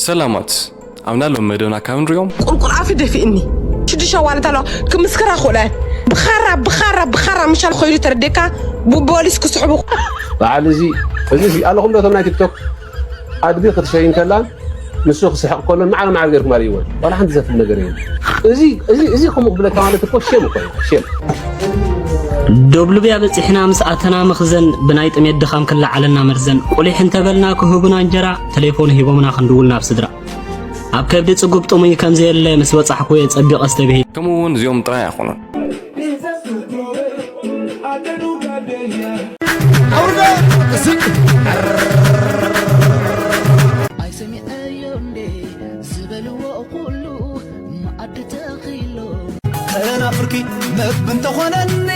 ሰላማት ኣብና ሎም መደብና ካብ ንሪኦም ቁልቁል ኣፍ ደፊእኒ ሽዱሽተ ዋለት ኣለዋ ክምስክራ ክእለት ብኻራ ብኻራ ብኻራ ምሻል ኮይዱ ተረዴካ ብቦሊስ ክስሕቡ በዓል እዚ እዚ ኣለኹም ዶ እቶም ናይ ቲክቶክ ኣድጊ ክትሸይን ከላን ንሱ ክስሕቕ ከሎን ማዕረ ማዕረ ገርኩም ኣርእይወን ዋላ ሓንቲ ዘፍል ነገር የለን እዚ እዚ እዚ ከምኡ ክብለካ ማለት እኮ ሼም እኮ ሼም ዶብ ልብያ በጺሕና ምስ ኣተና መኽዘን ብናይ ጥሜት ድኻም ክለዓለና መርዘን ቁሊሕ እንተበልና ክህቡና እንጀራ ተሌፎን ሂቦምና ክንድውል ናብ ስድራ ኣብ ከብዲ ጽጉብ ጥሙይ ከም ዘየለ ምስ በጻሕኩ እየ ጸቢቐ ዝተብሂ ከምኡ እውን እዚኦም ጥራይ ኣይኮኑን ኣይሰሚዐዮ እንዴ ዝበልዎ ኩሉ መኣዲ ተኺሎ ከናፍርኪ መግቢ እንተኾነኒ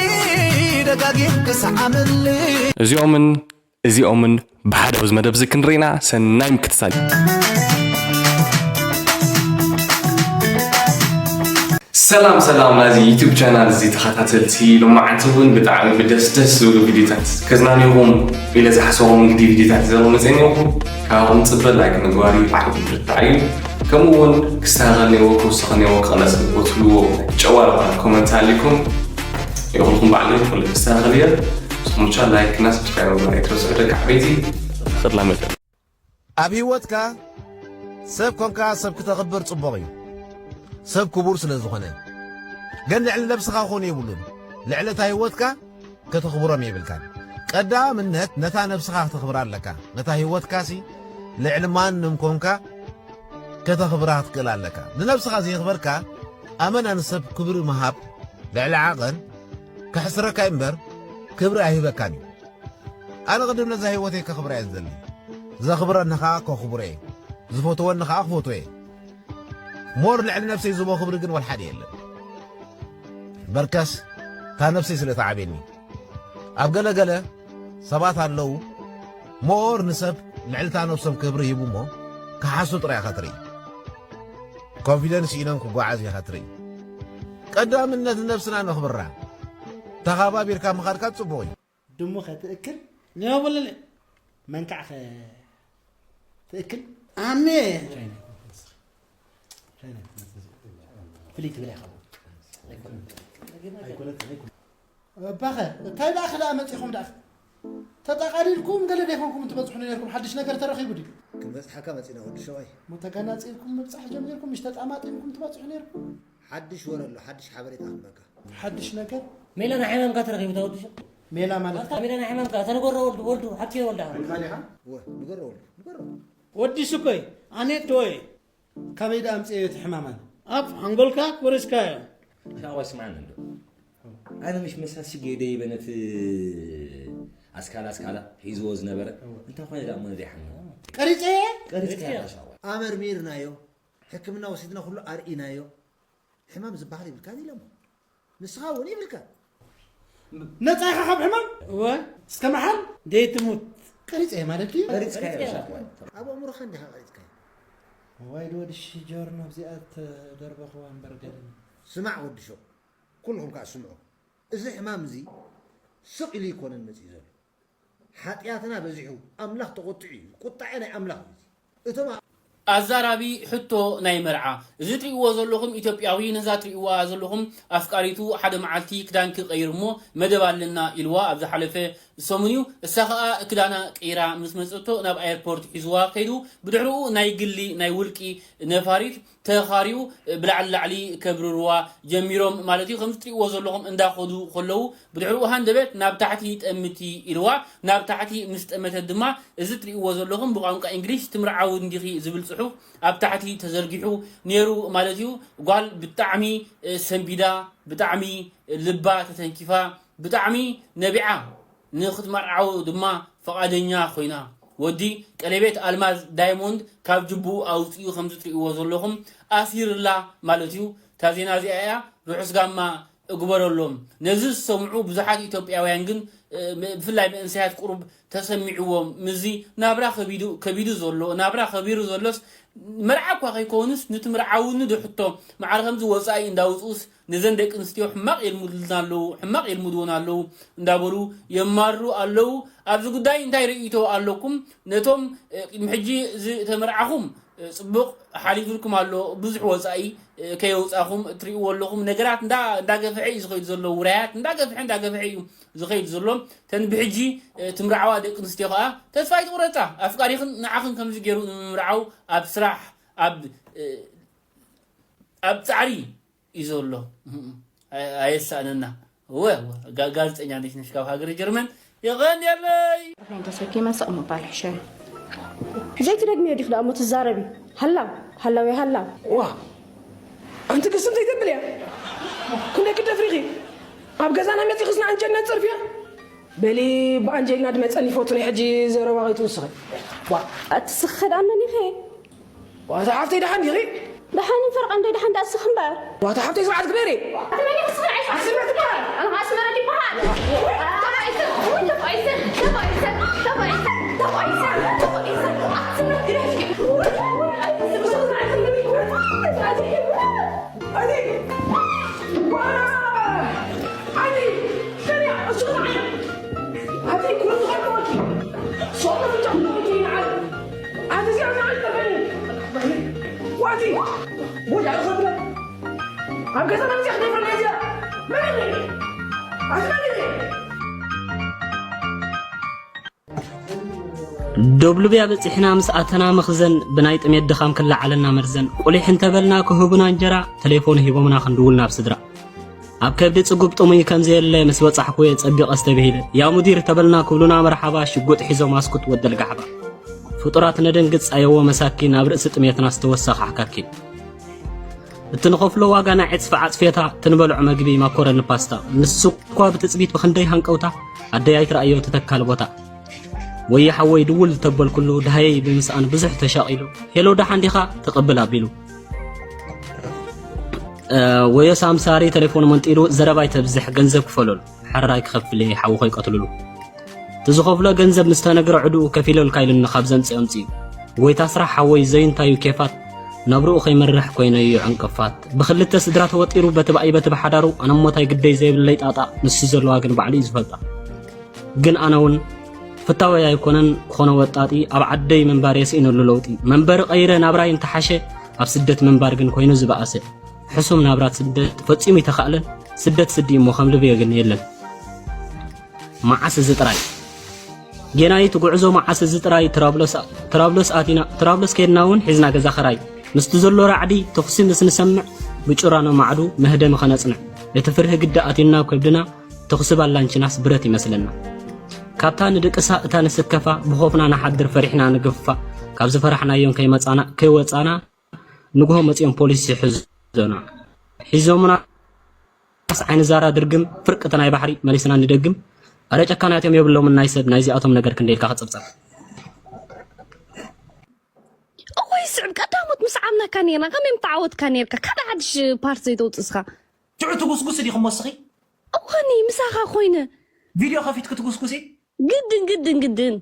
ደጋጊም ክሰዓመልሽ እዚኦምን እዚኦምን ብሓደ ኣብዚ መደብ እዚ ክንርኢና ሰናይ ምክትታል ሰላም ሰላም ናዚ ዩቱብ ቻናል እዚ ተኸታተልቲ ሎማዓንቲ እውን ብጣዕሚ ብደስ ደስ ዝብሉ ቪዲዮታት ከዝናንኹም ኢለ ዝሓሰቦም እንግዲ ቪዲዮታት ዘሮ መፅእኒኹም ካብኹም ፅበ ላይክ ምግባር እዩ ብሓቂ ብርታዕ እዩ ከምኡ እውን ክስተኻኸል ነዎ ክውስኽ ነዎ ክቕነስ ንቦትልዎ ጨዋ ዝኾነ ኮመንት ሃሊኩም ይኹንኩም ባዕለይ ኩሉ ክስተኻኸል እየ ስሙቻ ላይክ እና ሰብስክራይብ ምግባር ኣይትረስዑ ደቂ ዓበይቲ ክላ መጠን ኣብ ህይወትካ ሰብ ኮንካ ሰብ ክተኽብር ጽቡቕ እዩ ሰብ ክቡር ስለ ዝኾነ ግን ልዕሊ ነብስኻ ክኾኑ የብሉን ልዕሊ እታ ህይወትካ ከተኽብሮም የብልካን ቀዳምነት ነታ ነብስኻ ክተኽብራ ኣለካ ነታ ህይወትካሲ ልዕሊ ማንም ኮንካ ከተኽብራ ክትክእል ኣለካ ንነብስኻ ዘየኽበርካ ኣመና ንሰብ ክብሪ ምሃብ ልዕሊ ዓቐን ከሕስረካ እምበር ክብሪ ኣይህበካን እዩ ኣነ ቅድም ነዛ ህይወተይ ከኽብራ እየ ዝደሊ ዘኽብረኒ ኸዓ ከኽብሮ እየ ዝፈትወኒ ኸዓ ክፈትዎ እየ ሞር ልዕሊ ነብሰይ ዝቦ ክብሪ ግን ወልሓደ የለን በርከስ እታ ነብሰይ ስለ ተዓብየኒ ኣብ ገለገለ ሰባት ኣለዉ ሞር ንሰብ ልዕልታ ነብሶም ክብሪ ሂቡ እሞ ክሓሱ ጥራይ ኢኻ ትርኢ ኮንፊደንስ ኢኖም ክጓዓዝ ኢኻ ትርኢ ቀዳምነት ንነብስና ነኽብራ ተኻባቢርካ ምኻድካ ጽቡቕ እዩ ድሙ ኸትእክል ሊሆ በለለ መንካዕ ኸ ትእክል ኣሜ ፍልይ ትብል ኢኻ ባኸ እንታይ ደኣ ክልኣ መፂኹም ደኣ ተጠቓሊልኩም ገለ ደይኮንኩም ትበፅሑ ነርኩም ሓድሽ ነገር ተረኺቡ ድዩ ክንበፅሓካ መፂና ወዲ ሸዋይ ሞ ተጋናፂልኩም ምብፃሕ ጀሚርኩም ምሽ ተጣማጢምኩም ትበፅሑ ነርኩም ሓድሽ ወረ ኣሎ ሓድሽ ሓበሬታ ክንበካ ሓድሽ ነገር ሜላ ናይ ሕማምካ ተረኺቡ ተወዲሱ ሜላ ማለት ኣታ ሜላ ናይ ሕማምካ እታ ንገሮ ወልዱ ወልዱ ሓኪ ወልዳ ወ ንገሮ ወልዱ ንገሮ ወዲ ሱኮይ ኣነ ዶየ ካበይ ዳ ኣምፅዮ እቲ ሕማማን ኣብ ሓንጎልካ ወረስካዮ ሻዋ ስማዕኒ እንዶ ኣነ ምሽ መሳሲ ገይደ ይበነት ኣስካላ ኣስካላ ሒዝዎ ዝነበረ እንታይ ኮነ ዳ እሞ ነዲሓ ቀሪፀ ቀሪፅካ ሻዋ ኣመርሚርናዮ ሕክምና ወሲድና ኩሉ ኣርኢናዮ ሕማም ዝበሃል ይብልካ ኢሎሞ ንስኻ እውን ይብልካ ነፃ ኢኻ ካብ ሕማም እወ እስከ መሓል ደይትሙት ቀሪፀ ማለት እዩ ኣብ ኣእምሮኻ እንዲኻ ቀሪፅካ ዋይ ድወዲ ሽጀር ናብዚኣ ተደርበኽዋ እምበር ገለን ስማዕ ወዲ ሾቕ ኩልኹም ከዓ ስምዑ እዚ ሕማም እዚ ስቕ ኢሉ ይኮነን መፅኡ ዘሎ ሓጢኣትና በዚሑ ኣምላኽ ተቖጢዑ እዩ። ቁጣዐ ናይ ኣምላኽ እዩ እዚ። እቶም ኣዛራቢ ሕቶ ናይ መርዓ፣ እዚ ትሪእዎ ዘለኹም ኢትዮጵያዊ ነዛ ትሪእዋ ዘለኹም ኣፍቃሪቱ ሓደ መዓልቲ ክዳንኪ ቀይሪ እሞ መደብ ኣለና ኢልዋ ኣብ ዝሓለፈ ሰሙን እዩ። እሳ ኸኣ ክዳና ቀይራ ምስ መጸቶ ናብ ኣየርፖርት ሒዝዋ ከይዱ። ብድሕሪኡ ናይ ግሊ ናይ ውልቂ ነፋሪት ተኻርዩ ብላዕሊ ላዕሊ ከብርርዋ ጀሚሮም ማለት እዩ። ከምዚ ትሪእዎ ዘለኹም እንዳኸዱ ከለዉ ብድሕሪኡ ሃንደበት ናብ ታሕቲ ጠምቲ ኢልዋ፣ ናብ ታሕቲ ምስ ጠመተት ድማ እዚ ትሪእዎ ዘለኹም ብቋንቋ እንግሊሽ ትምርዓዊ እንዲኺ ዝብል ጽሑፍ ኣብ ታሕቲ ተዘርጊሑ ነይሩ ማለት እዩ። ጓል ብጣዕሚ ሰንቢዳ፣ ብጣዕሚ ልባ ተተንኪፋ፣ ብጣዕሚ ነቢዓ። ንኽትመርዓው ድማ ፍቓደኛ ኮይና። ወዲ ቀለቤት ኣልማዝ ዳይሞንድ ካብ ጅቡኡ ኣውፂኡ ከምዚ ትሪእዎ ዘለኹም ኣሲርላ ማለት እዩ። እታ ዜና እዚኣ እያ። ርሑስ ጋማ እግበረሎም። ነዚ ዝሰምዑ ብዙሓት ኢትዮጵያውያን ግን ብፍላይ መንእሰያት ቁሩብ ተሰሚዕዎም። ምስዚ ናብራ ከቢዱ ከቢዱ ዘሎ ናብራ ከቢሩ ዘሎስ መርዓ እኳ ከይከውንስ ንትምርዓውኒ ዶ ሕቶ ማዕረ ከምዚ ወፃኢ እንዳውፅኡስ ነዘን ደቂ ኣንስትዮ ሕማቕ የልምዱልና ኣለዉ ሕማቕ የልምድወን ኣለዉ እንዳበሉ የማርሩ ኣለዉ። ኣብዚ ጉዳይ እንታይ ርእይቶ ኣለኩም? ነቶም ቅድሚ ሕጂ ዝተመርዓኹም ጽቡቕ ሓሊፉልኩም ኣሎ። ብዙሕ ወጻኢ ከየውጻኹም እትሪእዎ ኣለኹም። ነገራት እንዳ እንዳገፍሐ እዩ ዝኸይድ ዘሎ። ውራያት እንዳገፍሐ እንዳገፍሐ እዩ ዝኸይድ ዘሎ። ተን ብሕጂ ትምርዓዋ ደቂ ኣንስትዮ ከኣ ተስፋ ኣይትቑረጻ። ኣፍቃሪኽን ንዓኽን ከምዚ ገይሩ ንምምርዓው ኣብ ስራሕ ኣብ ኣብ ጻዕሪ እዩ ዘሎ። ኣየሳእነና። እወ እወ፣ ጋ- ጋዜጠኛ ነሽ ነሽ ካብ ሃገረ ጀርመን። የቐንየለይ። ርሕራይ ተሰኪመ ስቕ ምባል ሕሸኒ። ዘይትደግምዮ ዲኺ ደኣ እሞ ትዛረቢ? ሃላው ሃላው እየ ሃላው። ዋ ኣንቲ ግስም ዘይተብል እያ። ክንደይ ክደፍሪኺ ኣብ ገዛና መፂኽስ ንኣንጀልና ትፀርፍያ። በሊ ብኣንጀልና ድመፀኒ ይፈቱ ናይ ሕጂ ዘረባ ከይትውስኺ። ዋ ኣቲ ስኺ ከድኣመን ኢኺ? ዋታ ሓፍተይ ደሓን ዲኺ? ደሓንን ፈርቓን ደይ ደሓን ደኣ ስኺ እምበር። ዋታ ሓፍተይ ስርዓት ግበሪ። ዶብ ሊብያ በጺሕና ምስ ኣተና መኽዘን ብናይ ጥሜት ድኻም ክለዓለና መርዘን ቁሊሕ እንተበልና ክህቡና እንጀራ ተሌፎን ሂቦምና ክንድውል ናብ ስድራ ኣብ ከብዲ ጽጉብ ጥሙይ ከም ዘየለ ምስ በጻሕኩ እየ ጸቢቐ ኣስተብሂለ። ያው ሙዲር ተበልና ክብሉና መርሓባ ሽጉጥ ሒዞም ኣስኩት ወደል ጋሕባ። ፍጡራት ነደንግጽ ኣየዎ መሳኪን ኣብ ርእሲ ጥሜትና ዝተወሰኸ ኣሕካኪን። እቲ ንኸፍሎ ዋጋ ናይ ዕጽፊ ዓጽፌታ እቲ ንበልዖ መግቢ ማኮረኒ ፓስታ ንሱ እኳ ብትጽቢት ብኽንደይ ሃንቀውታ ኣደይ ኣይትረኣዮ ተተካሊ ቦታ። ወየ ሓወይ ድውል ተበልኩሉ ደሃየይ ብምስኣን ብዙሕ ተሻቒሉ ሄሎ ደሓን ዲኻ ትቕብል ኣቢሉ። ወዮ ሳምሳሪ ተሌፎኑ መንጢሉ ዘረባ ኣይተብዝሕ ገንዘብ ክፈለሉ ሕራይ ክኸፍል እየ ሓዊ ከይቀትልሉ እቲ ዝኸፍሎ ገንዘብ ምስ ተነግረ ዕድኡ ከፊለልካ ኢሉኒ ካብ ዘምፅኦ ኣምፅኡ ጎይታ ስራሕ ሓወይ ዘይንታዩ ኬፋት ናብርኡ ከይመርሕ ኮይነዮ ዕንቅፋት ብክልተ ስድራ ተወጢሩ በቲ ብኣይ በቲ ብሓዳሩ ኣነ ሞታይ ግደይ ዘይብለይ ጣጣ ንሱ ዘለዋ ግን ባዕሉ እዩ ዝፈልጣ ግን ኣነ እውን ፍታወይ ኣይኮነን ክኾነ ወጣጢ ኣብ ዓደይ ምንባር የስኢነሉ ለውጢ መንበሪ ቀይረ ናብራይ እንተሓሸ ኣብ ስደት ምንባር ግን ኮይኑ ዝበኣሰ ሕሱም ናብራ ስደት ፈጺሙ ይተኻእለን ስደት ስዲ እሞ ከም ልብዮ ግን የለን መዓስ እዚ ጥራይ ጌናይት ጉዕዞ መዓስ እዚ ጥራይ ትራብሎስ ኣቲና ትራብሎስ ከድና እውን ሒዝና ገዛ ኸራይ ምስቲ ዘሎ ራዕዲ ተኹሲ ምስ ንሰምዕ ብጩራ ነማዕዱ መህደሚ ኸነጽንዕ እቲ ፍርሂ ግዲ ኣትዩና ኣብ ከብድና ተኹሲ ባላንችናስ ብረት ይመስለና ካብታ ንድቅሳ እታ ንስከፋ ብኾፍና ንሓድር ፈሪሕና ንግፋ ካብ ዝፈራሕናዮም ከይመጻና ከይወጻና ንግሆ መጺኦም ፖሊስ ይሕዞና ሒዞምና ስ ዓይኒ ዛራ ድርግም ፍርቂ እቲ ናይ ባሕሪ መሊስና ንደግም ኣረ ጨካናት እዮም የብሎምን ናይ ሰብ ናይዚኣቶም ነገር ክንደይ ኢልካ ክጽብጸብ እወይ ስዕብ ቀዳሞት ምስ ዓብናካ ነርና ከመይ ምተዓወትካ ነርካ ካልእ ሓድሽ ፓርት ዘይተውፅእ እስኻ ሽዑ ትጉስጉስ ዲኹም ወስኺ እወኒ ምሳኻ ኮይነ ቪድዮ ከፊትክ ትጉስጉሲ ግድን ግድን ግድን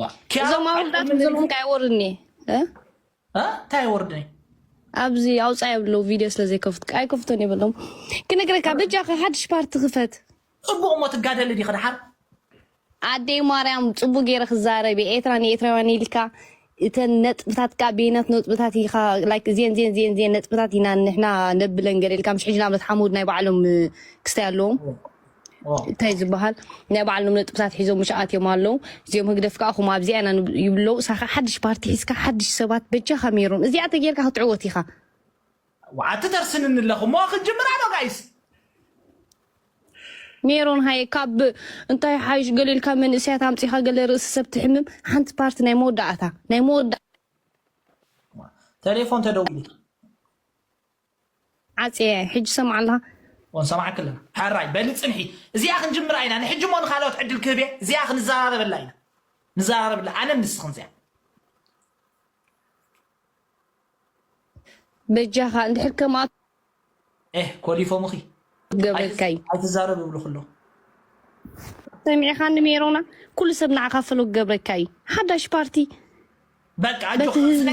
ዋ እዞም ኣውርዳት ዘለኹም ካይወርድኒ እንታይ ወርድኒ ኣብዚ ኣውፃ የብለው ቪድዮ ስለ ዘይከፍት ኣይከፍቶን የብሎም ክነግረካ በጃ ሓድሽ ፓርቲ ክፈት ፅቡቅ እሞ ትጋደሊ ዲኸ ድሓር ኣደይ ማርያም ፅቡቅ ገይረ ክዛረብ እየ ኤርትራ ንኤርትራውያን ኢልካ እተን ነጥብታት ከዓ ቤናት ነጥብታት ኢኻ ላይክ እዚን ዜን ዜን ዜን ነጥብታት ኢና ንሕና ነብለን ገለ ኢልካ ምሽ ሕጂ ንኣብነት ሓሙድ ናይ ባዕሎም ክስታይ ኣለዎም እንታይ ዝበሃል ናይ ባዕሎም ነጥብታት ሒዞም ምሽ ኣትዮም ኣለዉ እዚኦም ህግደፍ ከዓ ኹም ኣብዚኣ ኢና ይብለው ሳኻ ሓድሽ ፓርቲ ሒዝካ ሓድሽ ሰባት በጃኻ ሜሮን እዚኣ ተጌርካ ክትዕወት ኢኻ ዋዓቲ ተርስንኒ ኣለኹ እሞ ክንጅምር ኣሎ ጋይስ ሜሮን ሃየ ካብ እንታይ ሓይሽ ገለ ኢልካ መንእሰያት ኣምፂኻ ገለ ርእሲ ሰብ ትሕምም ሓንቲ ፓርቲ ናይ መወዳእታ ናይ መወዳ ተሌፎን ተደውሉ ዓፅየ ሕጂ ሰማዕ ኣለኻ ወንሰማዕክ ኣለና ሕራይ በሊ ፅንሒ እዚኣ ክንጅምራ ኢና ንሕጂ ሞ ንካልኦት ዕድል ክህብ እየ እዚኣ ክንዘራረበላ ኢና ንዘራረብላ ኣነን ንስኽን እዚኣ በጃኻ እንድሕር ከምኣ ኤህ ኮሊፎምኺ ገበልካይ ኣይትዛረብ ይብሉ ክሎ ሰሚዕኻ ንሜሮና ኩሉ ሰብ ንዓኻ ፈሎ ክገብረካ እዩ ሓዳሽ ፓርቲ በቃ በቲ ህዝቢ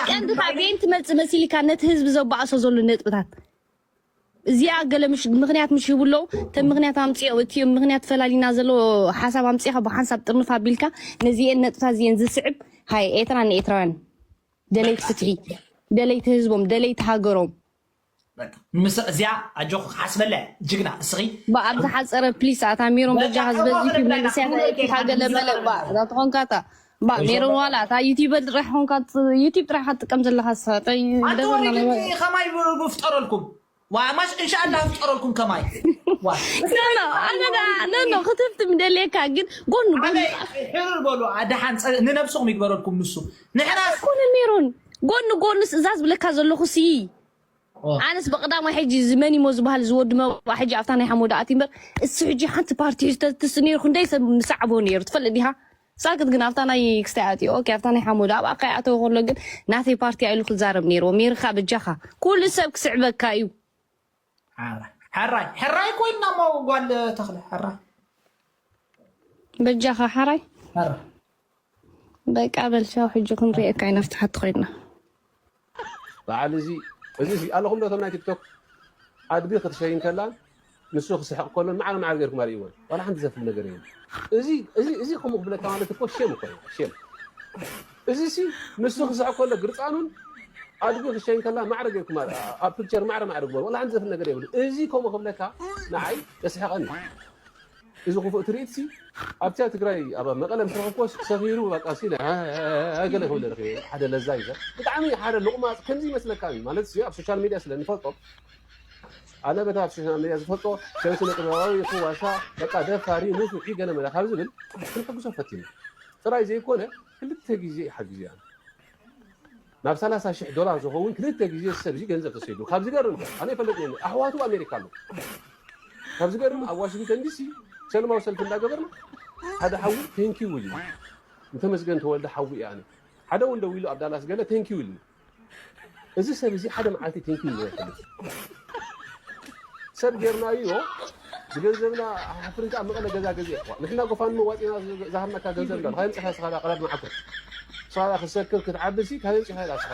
ቀንድኻ ቤን ትመፅእ መሲልካ ነቲ ህዝቢ ዘባእሶ ዘሎ ነጥብታት እዚኣ ገለ ምሽ- ምኽንያት ምሽ ሂቡ ኣለዉ እተን ምኽንያት ኣምፅኦ እቲ ምኽንያት ፈላሊና ዘሎ ሓሳብ ኣምፂኻ ብሓንሳብ ጥርንፍ ኣቢልካ ነዚኤን ነጥብታት እዚኤን ዝስዕብ ሃይ ኤርትራ ንኤርትራውያን ደለይቲ ፍትሒ፣ ደለይቲ ህዝቦም፣ ደለይቲ ሃገሮም። በቃ፣ ምስ እዚኣ ኣጆኹ ሓስበለ ጅግና እስኺ ብኣብ ዝሓፀረ ፕሊስ ኣታ ሜሮን በጃኻ ዝበዚ መንእሰያት ኣየኪካ ገለ መለ ባ እዛ ትኾንካ እታ ባ ሜሮን ዋላ እታ ዩቲዩበር ጥራሕ ኾንካ ዩቲዩብ ጥራሕ ክትጥቀም ዘለካ ሰጠይ ኣንተ ከማይ ብፍጠረልኩም ዋማሽ እንሻኣላ ፍጠረልኩም ከማይ ኖኖ ክትፍቲ ምደልየካ ግን ጎን ጎን ሕርር በሉ ኣደሓን ንነብስኹም ይግበረልኩም ንሱ ንሕና ኮነ ሜሮን ጎን ጎንስ እዛ ዝብለካ ዘለኹ ሲ ኣነስ ብቐዳማይ ሕጂ እዚ መን እሞ ዝበሃል ዝወዲ መባእ ሕጂ ኣብታ ናይ ሓሞዳ ኣትዩ እምበር እሱ ሕጂ ሓንቲ ፓርቲ ተትስ ነይሩ ክንደይ ሰብ ምሰዓቦ ነይሩ ትፈልጥ ዲኻ? ሳክት ግን ኣብታ ናይ ክስታይ ኣትዩ ኦኬ ኣብታ ናይ ሓሞዳ ኣብኣ ከይኣተወ ከሎ ግን ናተይ ፓርቲ ኢሉ ክዛረብ ነይርዎ። ሜርኻ በጃኻ ኩሉ ሰብ ክስዕበካ እዩ። ሕራይ ሕራይ ኮይንና እሞ ጓል ተኽለ ሕራይ በጃኻ ሓራይ ሕራይ በቃ በል ቻው። ሕጂ ክንሪኤካ ኢና ፍትሓት ኮይንና። በዓል እዚ እዚ እዚ ኣለኹም ዶ እቶም ናይ ቲክቶክ ኣድጊ ክትሸይ እንከላ ንሱ ክስሕቕ ከሎን ማዕረ ማዕረ ገይርኩም ኣርእይዎን ዋላ ሓንቲ ዘፍል ነገር የብሉ። እዚ እዚ እዚ ከምኡ ክብለካ ማለት እኮ ሼም እኮ እዩ ሼም። እዚ ሲ ንሱ ክስሕቕ ከሎ ግርፃኑን ኣድጊ ክሸይ እንከላ ማዕረ ገይርኩም ኣር- ኣብ ፒክቸር ማዕረ ማዕረ ግበሩ ዋላ ሓንቲ ዘፍል ነገር የብሉ። እዚ ከምኡ ክብለካ ንዓይ የስሕቐኒ። እዚ ክፉእ ትርኢት ሲ ኣብቲያ ትግራይ ኣብ መቐለ ምስ ረኸብኩዎስ ሰኺሩ በቃ ሲ ገለ ክብል ርኽ ሓደ ለዛ ይዘ ብጣዕሚ ሓደ ልቑማፅ ከምዚ ይመስለካ እዩ ማለት ሲ ኣብ ሶሻል ሚድያ ስለ ንፈልጦ ኣነ በታ ኣብ ሶሻል ሚድያ ዝፈልጦ ሰብ ስነ ጥበባዊ ይኹን ዋሻ በቃ ደፋሪ ንፉዒ ገለ መለ ካብ ዝብል ክንሕግዞ ፈቲኑ ጥራይ ዘይኮነ ክልተ ግዜ ይሓግዝ እያ ናብ ሰላሳ ሽሕ ዶላር ዝኸውን ክልተ ግዜ ሰብ እዚ ገንዘብ ተሰይዱ ካብ ዝገርም ኣነ ይፈልጥ ኣሕዋቱ ኣሜሪካ ኣለዉ ካብ ዝገርም ኣብ ዋሽንግተን ዲሲ ሰለማዊ ሰልፊ እንዳገበርና ሓደ ሓዊ ቴንኪው ኢሉ ንተመስገን ተወልደ ሓዊ እየ ኣነ ሓደ እውን ደው ኢሉ ኣብ ዳላስ ገለ ቴንኪው ኢሉ እዚ ሰብ እዚ ሓደ መዓልቲ ቴንኪው ኢሉ ኣይፈልጥ ሰብ ጌርናዮ ብገንዘብና ሓፍርንካ ኣብ መቐለ ገዛ ገዚአ ንሕና ጎፋንሚ ዋፂና ዝሃብናካ ገንዘብ ኣሎ ካየምፅኻ ስኻ ቀረብ መዓኮ ስኻ ክሰክር ክትዓብሲ ካየምፅኻ ስኻ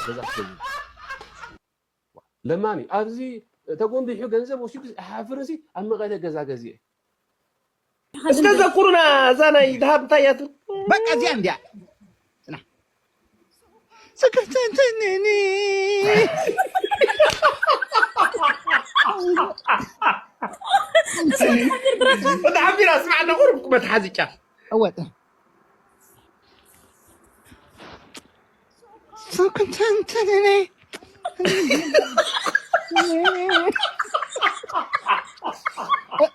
ገዛ ክትገዝእ ለማኒ ኣብዚ ተጎንቢሑ ገንዘብ ወሲዱ ሓፍርሲ ኣብ መቐለ ገዛ ገዚአ እስከ ዘኩሩና እዛ ናይ ድሃብ እንታይ እያ ትብል? በቃ እዚኣ እንዲያ ስክፍትንትንኒ እንዳ ሓቢራ ስማዕ እንዳ ቁሩብ ቁመት ሓዚ ጫፍ እወ ስክፍትንትንኒ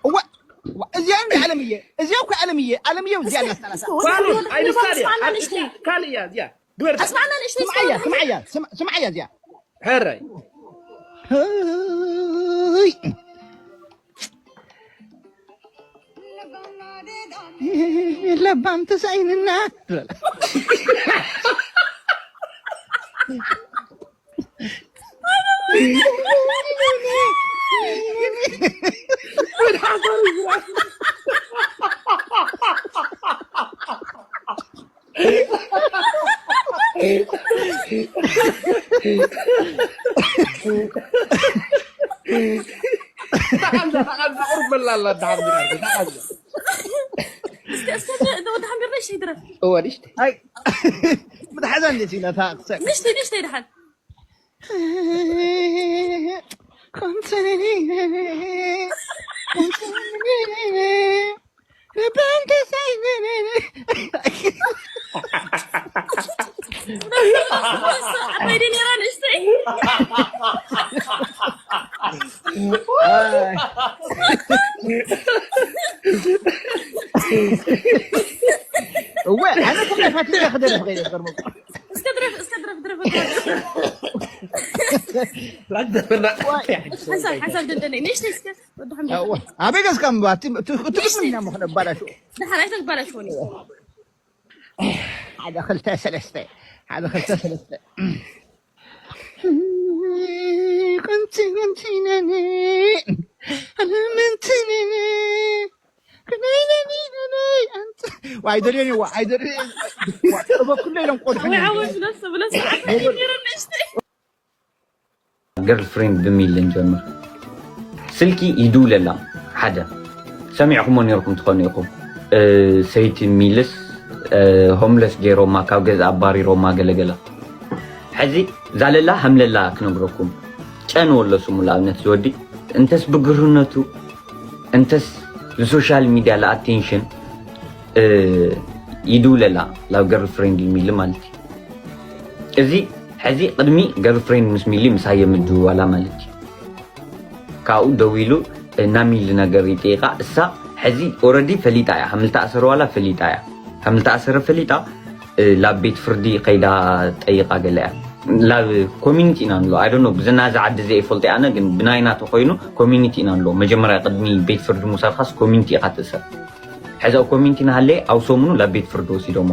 እወ እዚኣ እንዲ ኣለምየ እዚኣ እኮ ኣለምየ ኣለምየ እዚኣ እናስተናሳ ባሉን ኣይንሳድያ ካልእ እያ እዚኣ ግበር ኣስማዕና ንእሽተይ ስምዓያ ስምዓያ ስምዓያ እዚኣ ሕራይ ለባም ተሳኢንና ተቃልዛ ተቃልዛ ቁሩብ በላ ኣላ ድሓር ዝናር ተቃልዛ እስከ እስከ ወዲ ሓሚር ነሽ ይድረፍ እወ ንሽቲ ኣይ ምትሓዛ እንዴት ኢላ ታቅሰ ንሽቲ ንሽቲ ይድሓን እወ ኣነ ተፋቲለ ክደርፍ ከይደ ዝገርመኩም እስከ ድረፍ እስከ ድረፍ ድረፍ ላግደፈና ሓሳብ ሓሳብ ደንደነ ንእሽተይ እስከ ወዲ ሓሚድ ኣበይ ገዝካ ምባ ትግርኛ ሞ ክነባላሽ ድሓን ኣይተባላሽወኒ ሓደ ክልተ ሰለስተ ሓደ ክልተ ሰለስተ ኣይደልዮን ይዋ ኣይደልዮ እበኩሎ ኢሎም ቆድሑ ወይ ዓወት ብለስ ብለስ ዓበይ ነይሩ ንእሽተይ ገርል ፍሬንድ ብሚል እንጀምር። ስልኪ ይድውለላ ሓደ ሰሚዕኩሞ ነርኩም ትኾኑ ኢኹም። ሰይቲ ሚልስ ሆምለስ ገይሮማ ካብ ገዛ ኣባሪሮማ ገለገለ ሕዚ ዛለላ ሃምለላ ክነግረኩም። ጨን ወሎ ስሙ ንኣብነት ዝወዲ እንተስ ብግርህነቱ እንተስ ዝሶሻል ሚድያ ለኣቴንሽን ይድውለላ ላብ ገርል ፍሬንድ ሚሊ ማለት እዩ። እዚ ሕዚ ቅድሚ ገርል ፍሬንድ ምስ ሚሊ ምሳየ ምድዋላ ማለት እዩ። ካብኡ ደዊሉ ናሚል ነገር ይጠይቃ። እሳ ሕዚ ኦረዲ ፈሊጣ እያ፣ ከምልተኣሰረ ዋላ ፈሊጣ እያ። ከምልተኣሰረ ፈሊጣ ላብ ቤት ፍርዲ ከይዳ ጠይቃ ገለ እያ። ላብ ኮሚኒቲ ኢና ንሎ። I don't know፣ ብዝናዛ ዓዲ ዘይፈልጦ ኣነ፣ ግን ብናይና ተኮይኑ ኮሚኒቲ ኢና ንሎ። መጀመርያ ቅድሚ ቤት ፍርዲ ምውሳድካስ ኮሚኒቲ ኢኻ ትእሰር። ሕዚ ኣብ ኮሚኒቲ ናሃለየ ኣብ ሰሙኑ ላብ ቤት ፍርዲ ወሲዶሞ።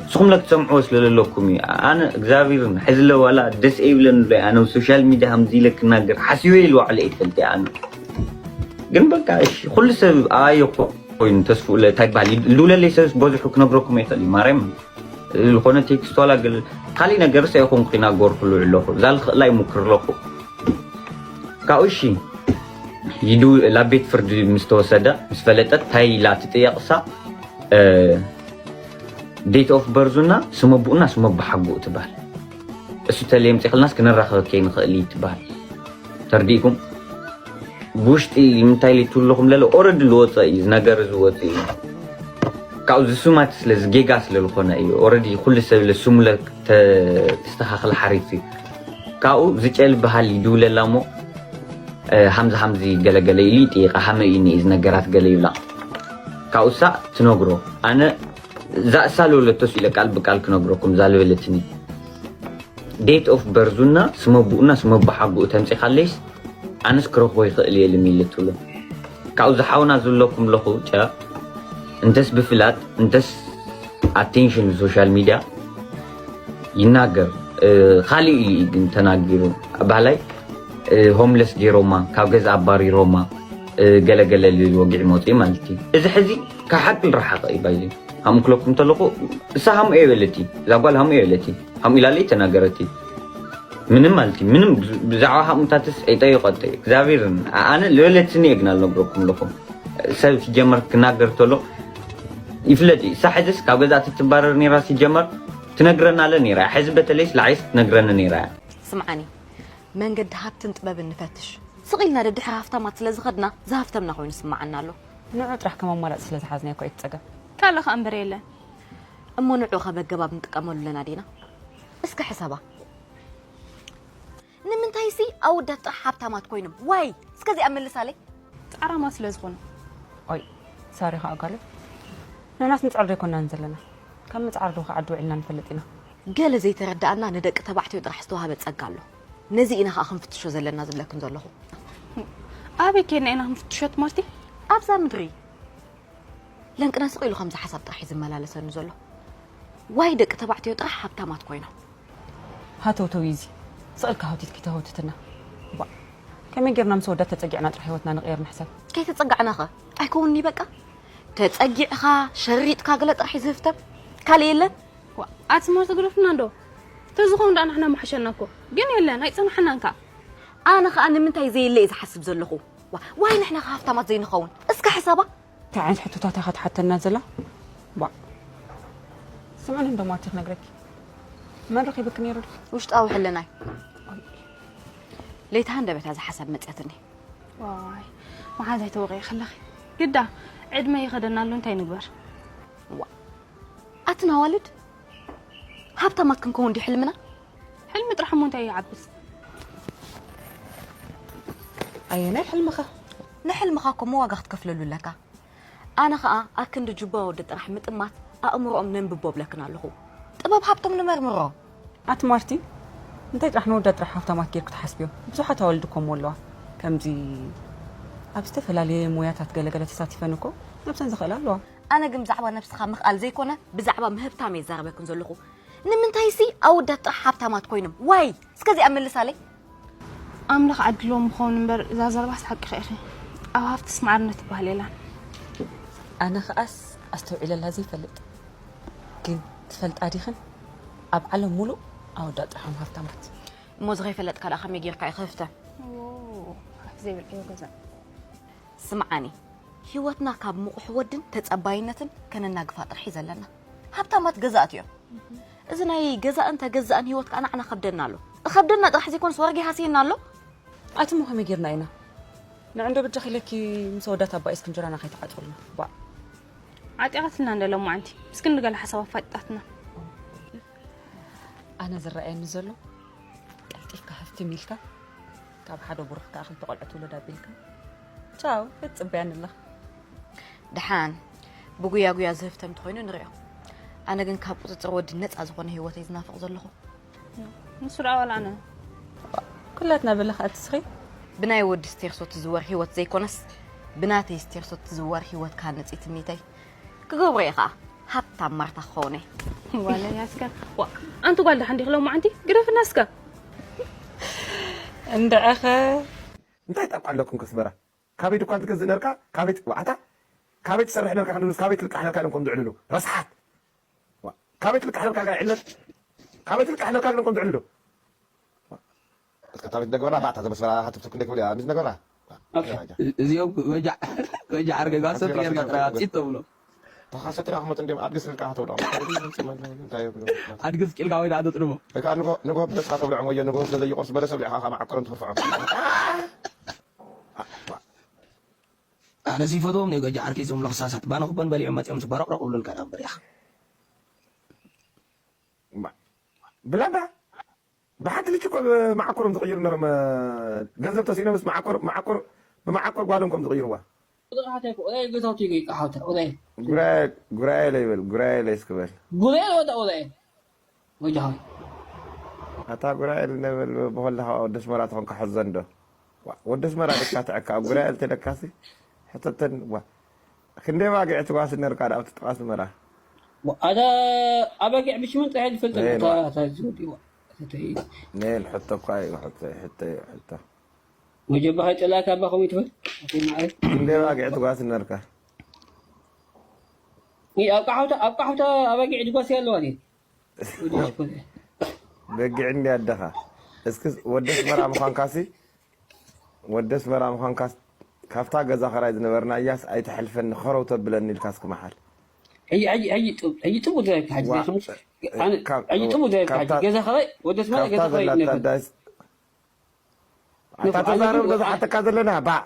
ንስኹም ለክትሰምዕዎ ስለ ዘለኩም እዩ። ኣነ እግዚኣብሔርን ሕዚ ለዋላ ደስ ኣይብለን ኣሎ። ኣነ ኣብ ሶሻል ሚድያ ከምዚ ኢለ ክናገር ሓስዮ ኢሉ ዋዕለ ይፈልጥ ኣነ። ግን በቃ እሺ፣ ኩሉ ሰብ ኣዮ ኮይኑ ተስፉ ለ እንታይ ይበሃል? ልውለለይ ሰብስ በዝሑ ክነግረኩም ይኽእል እዩ። ማርያም ዝኾነ ቴክስት ዋላ ገለ ካሊእ ነገርስ ኣይኮንኩ ይናገርኩ ልውዕለኹ። እዛ ልኽእላ ይሙክር ኣለኹ። ካብኡ እሺ፣ ይዱ ላብ ቤት ፍርዲ ምስ ተወሰደ፣ ምስ ፈለጠት፣ እንታይ ኢላ ትጥየቕ እሳ? እ፣ ዴት ኦፍ በርዙና፣ ስመ ኣቡኡና፣ ስመ ኣቦሓጎኡ ትበሃል። እሱ ተለየምፂኽልናስ ክንራኸበ ከይንኽእል እዩ ትበሃል። ተርዲእኩም? ብውሽጢ ንምንታይ ኢለ ትብለኹም ለለ ኦረዲ ዝወፀ እዩ፣ እዚ ነገር እዚ ወፂኡ እዩ። ካብኡ ዝስማት ስለ ዝጌጋ ስለ ዝኾነ እዩ። ኦረዲ ኩሉ ሰብ ለስሙ ለ ተ-፣ ተስተኻኽል ሓሪፍ እዩ። ካብኡ ዝጨል በሃል ይድውለላ እሞ፣ እ፣ ሃምዚ ሃምዚ ገለገለ ኢሉ ይጥይቃ፣ ሃመ እዩ እኒኤ እዚ ነገራት ገለ ይብላ። ካብኡ እሳ ትነግሮ። ኣነ እዛ እሳ ለወለቶስ ኢለ ቃል ብቃል ክነግረኩም፣ እዛ ለበለትኒ። ዴት ኦፍ በርዙና፣ ስመ ኣቡኡና፣ ስመ ኣቦሓጎኡ ተምፂኻለይስ፣ ኣነስ ክረኽቦ ይኽእል እየ ኢሉ ሚሊ ትብሎ። ካብኡ ዝሓውና ዝብለኩም ኣለኹ፣ ጨ-፣ እንተስ ብፍላጥ፣ እንተስ ኣቴንሽን ብሶሻል ሚድያ ይናገር። እ፣ ካሊእ እዩ ግን ተናጊሩ። ባህላይ፣ እ፣ ሆምለስ ገይሮማ፣ ካብ ገዛ ኣባሪሮማ፣ እ፣ ገለገለ ልብል ወጊዕ መፂኡ ማለት እዩ። እዚ ሕዚ ካብ ሓቂ ዝረሓቐ እዩ ባይዘ። ሃምኡ ክለኩም እንተለኹ፣ እሳ ሃምኡ የበለቲ፣ እዛ ጓል ሃምኡ የበለቲ፣ ሃምኡ ኢላለይ ተናገረቲ። ምንም ማለት እዩ፣ ምንም ብዛዕባ ሃምኡታትስ ኣይጠየቐቶ እዩ። እግዚኣብሔርን፣ ኣ-፣ ኣነ ልበለትኒ እየ ግን ኣልነግረኩም ኣለኹም። ሰብ ሲጀመር ክናገር ተሎ ይፍለጥ እዩ። እሳ ሕዝስ ካብ ገዛ ትትባረር ነይራ፣ ሲጀመር ትነግረና ኣለ ነይራ። ሕዚ በተለይስ ላዕይስ ትነግረኒ ነይራ እያ። ስምዓኒ፣ መንገዲ ሃብትን ጥበብን ንፈትሽ። ስቕ ኢልና ደድሕሪ ሃፍታማት ስለ ዝኸድና፣ ዝሃፍተምና ኮይኑ ስምዓና ኣሎ። ንዑ ጥራሕ ከም ኣማራጺ ስለ ዝሓዝናዮ እኮ እዩ እቲ ጸገም። ካልእ ኸኣ እምበር የለን። እሞ ንዑ ኸ በገባብ ንጥቀመሉ ኣለና ዲና? እስከ ሕሰባ። ንምንታይሲ ኣወዳት ጥራሕ ሃብታማት ኮይኖም? ዋይ! እስከ እዚኣ መልሳለይ። ጻዕራማት ስለ ዝኾኑ። ኦይ፣ ሳሪ ኸኣ ጓለይ። ንሕናስ ንጽዕር ዶ ኣይኮናን ዘለና? ካብ ምጽዓር ዶ ኸዓ ዓዲ ውዒልና ንፈልጥ ኢና? ገለ ዘይተረድኣና ንደቂ ተባዕትዮ ጥራሕ ዝተዋህበ ጸጋ ኣሎ። ነዚ ኢና ኸኣ ክንፍትሾ ዘለና ዝብለክን ዘለኹ። ኣበይ ኬድና ኢና ክንፍትሾ ትማርቲ? ኣብዛ ምድሪ። ለንቅነ ስቕ ኢሉ ከምዚ ሓሳብ ጥራሕ እዩ ዝመላለሰኒ ዘሎ። ዋይ ደቂ ተባዕትዮ ጥራሕ ሃብታማት ኮይኖም። ሃተውተው እዩ እዚ። ስቕ ኢልካ ሃውቲትኪ ተሃውትትና። ባ፣ ከመይ ጌርና ምስ ወዳት ተጸጊዕና ጥራሕ ህይወትና ንቕየር ንሕሰብ? ከይተጸጋዕናኸ? ኣይከውንኒ በቃ። ተጸጊዕኻ፣ ሸሪጥካ ገለ ጥራሕ እዩ ዝህፍተም። ካልእ የለን? ዋ፣ ኣቲ ስማርት ግደፉና እንዶ። ተዝኸውን ደኣ ንሕና ምሓሸና እኮ። ግን የለን፣ ኣይጸናሓናን ከኣ። ኣነ ኸኣ ንምንታይ ዘየለ እየ ዝሓስብ ዘለኹ? ዋ፣ ዋይ ንሕና ከ ሃፍታማት ዘይንኸውን? እስከ ሕሰባ። እንታይ ዓይነት ሕቶታት እያ ትሓተና ዘላ? ባ። ስምዕኒ እንዶ ማርቲ ክነግረኪ። መን ረኺብኪ ነይሩ ድዩ? ውሽጣዊ ሕልናይ። ለይቲ ሃንደበት እያ እዛ ሓሳብ መጽያትኒ። ዋይ፣ መሓዛይ ተወቒዕኪ ኣለኺ። ግዳ፣ ዕድመ ይኸደና ኣሎ፣ እንታይ ንግበር? ዋ። ኣትና ኣዋልድ፣ ሃብታማት ክንከውን ድዩ ሕልምና? ሕልሚ ጥራሕ እሞ እንታይ ይዓብስ? ኣየናይ ሕልምኻ? ንሕልምኻ እኮ እሞ ዋጋ ክትከፍለሉ ኣለካ። ኣነ ኸኣ ኣክንዲ ጁባ ወዲ ጥራሕ ምጥማት ኣእምሮኦም ነንብቦ እብለክን ኣለኹ። ጥበብ ሃብቶም ንመርምሮ። ኣቲ ማርቲ፣ እንታይ ጥራሕ ንወዳ ጥራሕ ሃብታማት ጌርኪ ትሓስብዮ? ብዙሓት ኣዋልድ እኮ እሞ ኣለዋ። ከምዚ ኣብ ዝተፈላለየ ሞያታት ገለገለ ተሳቲፈን እኮ ነብሰን ዝኽእላ ኣለዋ። ኣነ ግን ብዛዕባ ነብስኻ ምኽኣል ዘይኮነ፣ ብዛዕባ ምህብታም እየ ዝዛረበክን ዘለኹ። ንምንታይሲ ኣወዳት ጥራሕ ሃብታማት ኮይኖም? ዋይ! እስከ እዚኣ መልሳለይ። ኣምላኽ ዓድልዎም ይኸውን እምበር፣ እዛ ዘረባስ ሓቅኺ ኢኺ። ኣብ ሃብትስ ማዕርነት ትበሃል የላን። ኣነ ኸኣስ ኣስተውዒለላ ዘይፈልጥ። ግን ትፈልጣ ዲኽን? ኣብ ዓለም ሙሉእ ኣወዳት ጥራሕ እዮም ሃብታማት። እሞ እዚ ከይፈለጥካ ደኣ ከመይ ጌርካ እዩ ክህፍተ? ዎ፣ ሓፍ ዘይብል ዕዮ ገዛ። ስምዓኒ፣ ህይወትና ካብ ምቑሕ ወድን ተጸባይነትን ከነናግፋ ጥራሕ እዩ ዘለና። ሃብታማት ገዛእቲ እዮም። እዚ ናይ ገዛእን ተገዛእን ህይወት ከኣ ንዓና ከብደና ኣሎ። እኸብደና ጥራሕ ዘይኮነስ ወርጊ ሃስየና ኣሎ። ኣቲ እሞ ከመይ ጌርና ኢና ንዕንዶ ብጃኺ ኢለኪ ምስ ኣወዳት ኣባኢስኪ እንጀራና ከይትዓጽውልና? ቧዕ። ዓጢቓትልና እንደ ሎማዓንቲ። ምስኪን ንገለ ሓሳብ ኣፋጢጣትና። ኣነ ዝረኣየኒ ዘሎ ቀልጢፍካ ሃፍትም ኢልካ ካብ ሓደ ብሩኽ ከኣ ክልተ ቆልዑ ትውለድ ኣቢልካ ቻው ክትጽበያኒ ኣለኻ። ደሓን ብጉያ ጉያ ዝህፍተም እንተኾይኑ ንሪኦ። ኣነ ግን ካብ ቁጽጽር ወዲ ነጻ ዝኾነ ህይወተይ ዝናፍቕ ዘለኹ። ንሱ ደኣ ዋላ ኣነ። ኩላትና በለኻ ኣትስኺ። ብናይ ወዲ ስቴርሶ ትዝወር ህይወት ዘይኮነስ ብናተይ ስቴርሶ ትዝወር ህይወት ክሃንጽ እዩ ትምኒተይ። ክገብሮ እየ ኸኣ። ሃብታም ማርታ ክኸውን እየ። ዋላ ያስካ። ዋ፣ ኣንቲ ጓል ደሓን ዲኺ ሎማዓንቲ? ግደፍና እስከ። እንድዕኸ። እንታይ ጣቋ ኣለኩም ከስመራ? ካበይ ድኳን ትገዝእ ነርካ? ካበይ ት-፣ ዋዕታ? ካበይ ትሰርሕ ነርካ? ክንድምስ ካበይ ትልቃሕ ነርካ ኢሎም ከም ዝዕልሉ። ረስሓት። ዋ፣ ካበይ ትልቃሕ ነርካ ጋር ዕለት? ካበይ ትልቃሕ ነርካ ኢሎም ከም ዝዕልሉ። እስከ ታሪክ ነገርና ባታ ዘመስመራ ሃትፍ ትኩ እንደክ ብላ ምስ ነገርና። ኦኬ። እዚኦም ወጃ-፣ ወጃ ዓርገ ጋሰት ጌርካ ጥራይ ኣጽይት ተብሎ። ተኻሰት ራሕመት እንዲም ኣድግስ ልቃ ተብሎ። እንታይ ይብሉ? ኣድግስ ቂልካ ወይ ደኣ ተጥልሞ። እካ ንጎ፣ ንጎ ብለስካ ተብሎ ወይ ንጎ ስለ ዘይቆርስ በለሰ ብለኻ ካብ ዓኮረን ትኽፍዖ። ኣነ ሲፈቶም ናይ ገጃ ዓርከይ ዞም ለኽሳሳት ባነ ክበን በሊዖም መጺኦም ዝበረቕረቕ ብሉልካ ዳም በሪኻ። ማ-፣ ብላዳ ብሓንቲ ልጅ እኮ መዓኮሮም ዝቕይሩ ነሮም፣ ገንዘብ ተሲኖምስ መዓኮር፣ መዓኮር፣ ብመዓኮር ጓሎም ከም ዝቕይርዋ። ቁጥሪ ሓተይ እኮ፣ ኦይ፣ ገዛውቲ ይገይቃ ሓውታ፣ ኦይ። ጉራኤ፣ ጉራኤ ለይ በል፣ ጉራኤ ለይ እስኪ በል። ጉራኤ ለወጣ፣ ኦይ። ወጃ ሆይ። ኣታ ጉራኤ ለይ በል፣ ብኸለኻ ወዲ ኣስመራ ተኾንካ ሕዘን ዶ? ዋ፣ ወዲ ኣስመራ ደካ ተዐካ፣ ኣብ ጉራኤ ለይ ተደካሲ፣ ሕተተን፣ ዋ። ክንደይ ባጊዕ ትጓሲ ነርካ፣ ኣብቲ ጥቓ ኣስመራ? ዋ፣ ኣታ ኣባጊዕ ብሽመን ጥራሕ ዝፈልጥ ነይል፣ ኣታ፣ ዋ። ኣታ ዝወዲ፣ ዋ። ኣታ ተይ። ነይል፣ ሕቶ እኳ እዩ፣ ሕቶ፣ ሕቶ እዩ፣ ሕቶ። መጀባ ከይጸላእካ እባ ከምኡ ይትበል። ኣቲ ማዓይ። ክንደይ ባጊዕ ትጓሲ ነርካ? ይ-፣ ኣብ ቃሓውታ፣ ኣብ ቃሓውታ ኣባጊዕ ድጓሲ ኣለዋ ድየ? ወዲ ሽኮር። በጊዕ እንዲ ኣደኻ። እስኪ ወዲ ኣስመራ ምዃንካሲ፣ ወዲ ኣስመራ ምዃንካስ፣ ካብታ ገዛ ኸራይ ዝነበርና እያስ ኣይትሐልፈኒ፣ ኸረው ተብለኒ ኢልካ እስኪ መሓል። ሕጂ፣ ሕጂ፣ ሕጂ ጥብ-፣ ሕጂ ጥቡቅ ዘረብካ፣ ሕጂ ዋ፣ ዘይኮነስ፣ ኣነ፣ ካብ-፣ ሕጂ ጥቡቅ ዘረብካ፣ ሕጂ ካብታ-፣ ገዛ ኸራይ፣ ወዲ ኣስመራ ካብታ ገዛ ኸራይ ዘላታ ይነበር። ዳይስ-፣ ኣታ ንፉዕ፣ ተዛረብ ኣነ ነዛ ሓተካ ዘለና፣ ባዕ።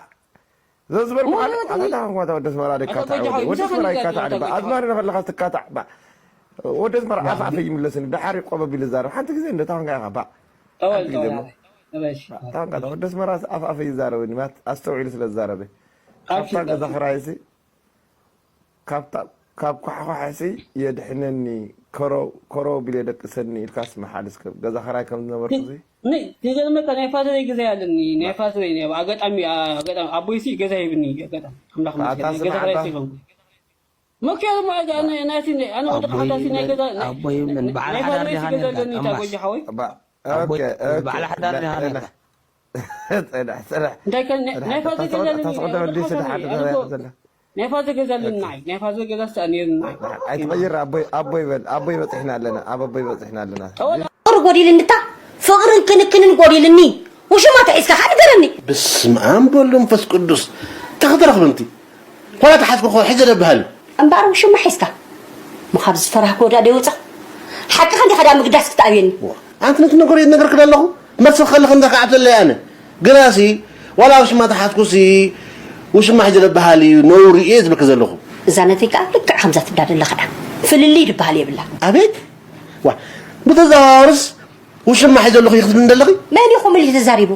ዘዝበልኩ እሞ፣ ኣነ፣ ኣታ ኣታ፣ ተዛረብ፣ ኣታ ወዲ ኣስመራ ደካ ኣታ ጎጃ ተዓወደ። ሓወይ፣ ወዲ ምሳኻ ኣስመራ ንዛረብ፣ ይካታዕ ኣታ ድባ። ጎጃ ኣዝማሪ ሓወይ። ከለኻ ትካታዕ፣ ባዕ። ወዲ ኣስመራ ኣፍ ኣፈ ይምለስኒ። ድሓር ቆበ ቢሉ ዛረብ። ሓንቲ ግዜ እንደ ታንጋ ኢኻ፣ ባዕ። ተወል፣ ሓንቲ ግዜ ተወል፣ እሞ። ኣበሽ። ታንጋ ወዲ ኣስመራ ኣፍ ኣፈ ይዛረበኒ፣ ማለት ኣስተውዒሉ ስለ ዝዛረበ። ኣብሽር፣ ካብታ ገዛ ኣብሽር። ኽራይሲ፣ ካብታ፣ ካብ ኳሕኳሕሲ የድሕነኒ፣ ኮሮ-፣ ኮሮ ቢለ ደቅሰኒ ኢልካስ መሓል እስከ ገዛ ኽራይ ከም ዝነበርኩ ን-፣ እዚ? ን-፣ ክገርመካ ናይ ፋዘረይ ገዛ ኣለኒ፣ ናይ ፋዘረይ፣ ናይ ኣጋጣሚ፣ ኣጋጣሚ ኣቦይሲ ገዛ ሂብኒ፣ ኣጋጣሚ። ኣምላኽ ኣታ ይመስገን፣ ገዛ ስማዕ ኽራይ ዶ? ሲበንኩ። መኪያ ድማ፣ ኣጋ-፣ ናይ-፣ ናይቲ፣ ኣነ ወዲ ኣቦይ ኻታሲ ናይ ይበል፣ ገዛ፣ ናይ-፣ ኣቦይ ይበል፣ ናይ በዓል ሓዳር ፋዘረይሲ ዲኻ ገዛ ነርካ? ኣለኒ፣ እታ ኣምባስ። ጎጃ ሓወይ። ባ-፣ ኣቦይ ኦኬ፣ ኦኬ፣ በዓል ሓዳር ና-፣ ዲኻ ና-፣ ነርካ? ጽናሕ፣ ጽናሕ። እንታይ ከ፣ ናይ፣ ጽናሕ፣ ናይ ፋዘር ገዛ ታስቆ-፣ ኣለኒ፣ ታስቆ-፣ ወዲ ተወልደ ኻታሲ ስለ ሓደ ኣነ እኮ፣ ገዛ። ናይ ፋዘር ገዛ ኣለኒ፣ ናይ ፋዘር ገዛ ስለ ነይርኒ። ኣይትቐይር፣ ኣቦይ፣ ኣቦይ በል፣ ኣቦይ በጺሕና ኣለና፣ ኣብ ኣቦይ በጺሕና ኣለና። ተወላ-፣ ፍቕሪ ጎዲልኒ፣ እታ ፍቕርን ክንክንን ጎዲልኒ። ውሽማ ተሒዝካ ኸኣ ንገረኒ። በስመ ኣብ ወወልድ ወመንፈስ ቅዱስ። እንታይ ክትረኽቢ እንቲ? ኮላ ተሓዝኩ እኮ፣ ሕጂ ደብሃል። እምበኣር ውሽማ ሒዝካ። ምኻብ ዝፈራህኩ ወዳ ደይወጻ። ሓቅኻ እንዲኻ ደኣ ምግዳስ ክትኣብየኒ። ዋ፣ ኣንቲ ነቲ ነገር እየ ዝነግረኪ ዘለኹ። መሲ ከለኺ እንዳ ከዓት ዘለይ ኣነ። ግናሲ፣ ዋላ ውሽማ ተሓዝኩሲ፣ ውሽማ ሕጂ ደብሃል እዩ፣ ነውሪ እየ ዝብለኪ ዘለኹ። እዛ ነተይ ከኣ ልክዕ ከምዛ ትብላ ዘለኻ ደኣ። ፍልልይ ድበሃል የብላ። ኣቤት! ዋ፣ ብተዘዋዋርስ ውሽማ ሒዘ ኣለኹ ኢኺ ትብልኒ ዘለኺ? መን ኢኹም ኢሉ ተዛሪቡ?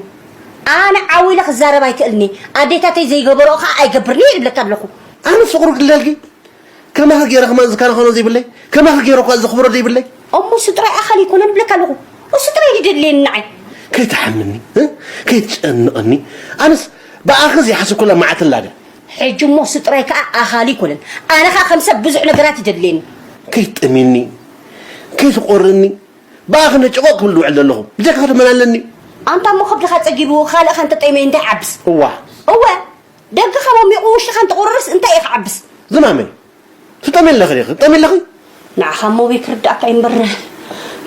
ኣነ ዓው ኢለ ክዛረብ ኣይክእልኒ። ኣዴታተይ ዘይገበርኦ ኸኣ ኣይገብርኒ እየ ዝብለካ ኣለኹ። ኣነ ፍቕሪ ክልለልኪ? ከማኺ ገይረ ከማን ዝከናኸኖ ዘይብለይ? ከማኺ ገይረ እኳ ዘኽብሮ ዘይብለይ? እሞ እሱ ጥራይ ኣኻሊ ኣይኮነን እብለካ ኣለኹ። እሱ ጥራይ እዩ ደድልየኒ ንዓይ። ከይትሓምኒ፣ እ? ከይትጨንቐኒ። ኣነስ ብኣኺ ዘይሓሰብኩላ መዓልቲ ኣላ ድያ? ሕጂ እሞ እሱ ጥራይ ከኣ ኣኻሊ ኣይኮነን። ኣነ ኸኣ ከም ሰብ ብዙሕ ነገራት እዩ ደድልየኒ። ከይትጠምየኒ፣ ከይትቆርኒ። ብኣኺ እንደ ጭቆቕ ክብል ዝውዕል ዘለኹ። ብጀካ ክትመን ኣለኒ። ኣንታ እሞ ከብድኻ ጸጊቡ፣ ካልእኻ እንተጠምየ እንታይ ይዓብስ? እዋ። እወ፣ ደገኻ ሞሚቑ ውሽጥኻ እንተቑርርስ እንታይ እዩ ክዓብስ? ዝማመይ፣ ትጠምየ ኣለኺ ዲኺ? ትጠምየ ኣለኺ? ንዓኻ እሞ ኣበይ ክርድኣካ እዩ እምበር፣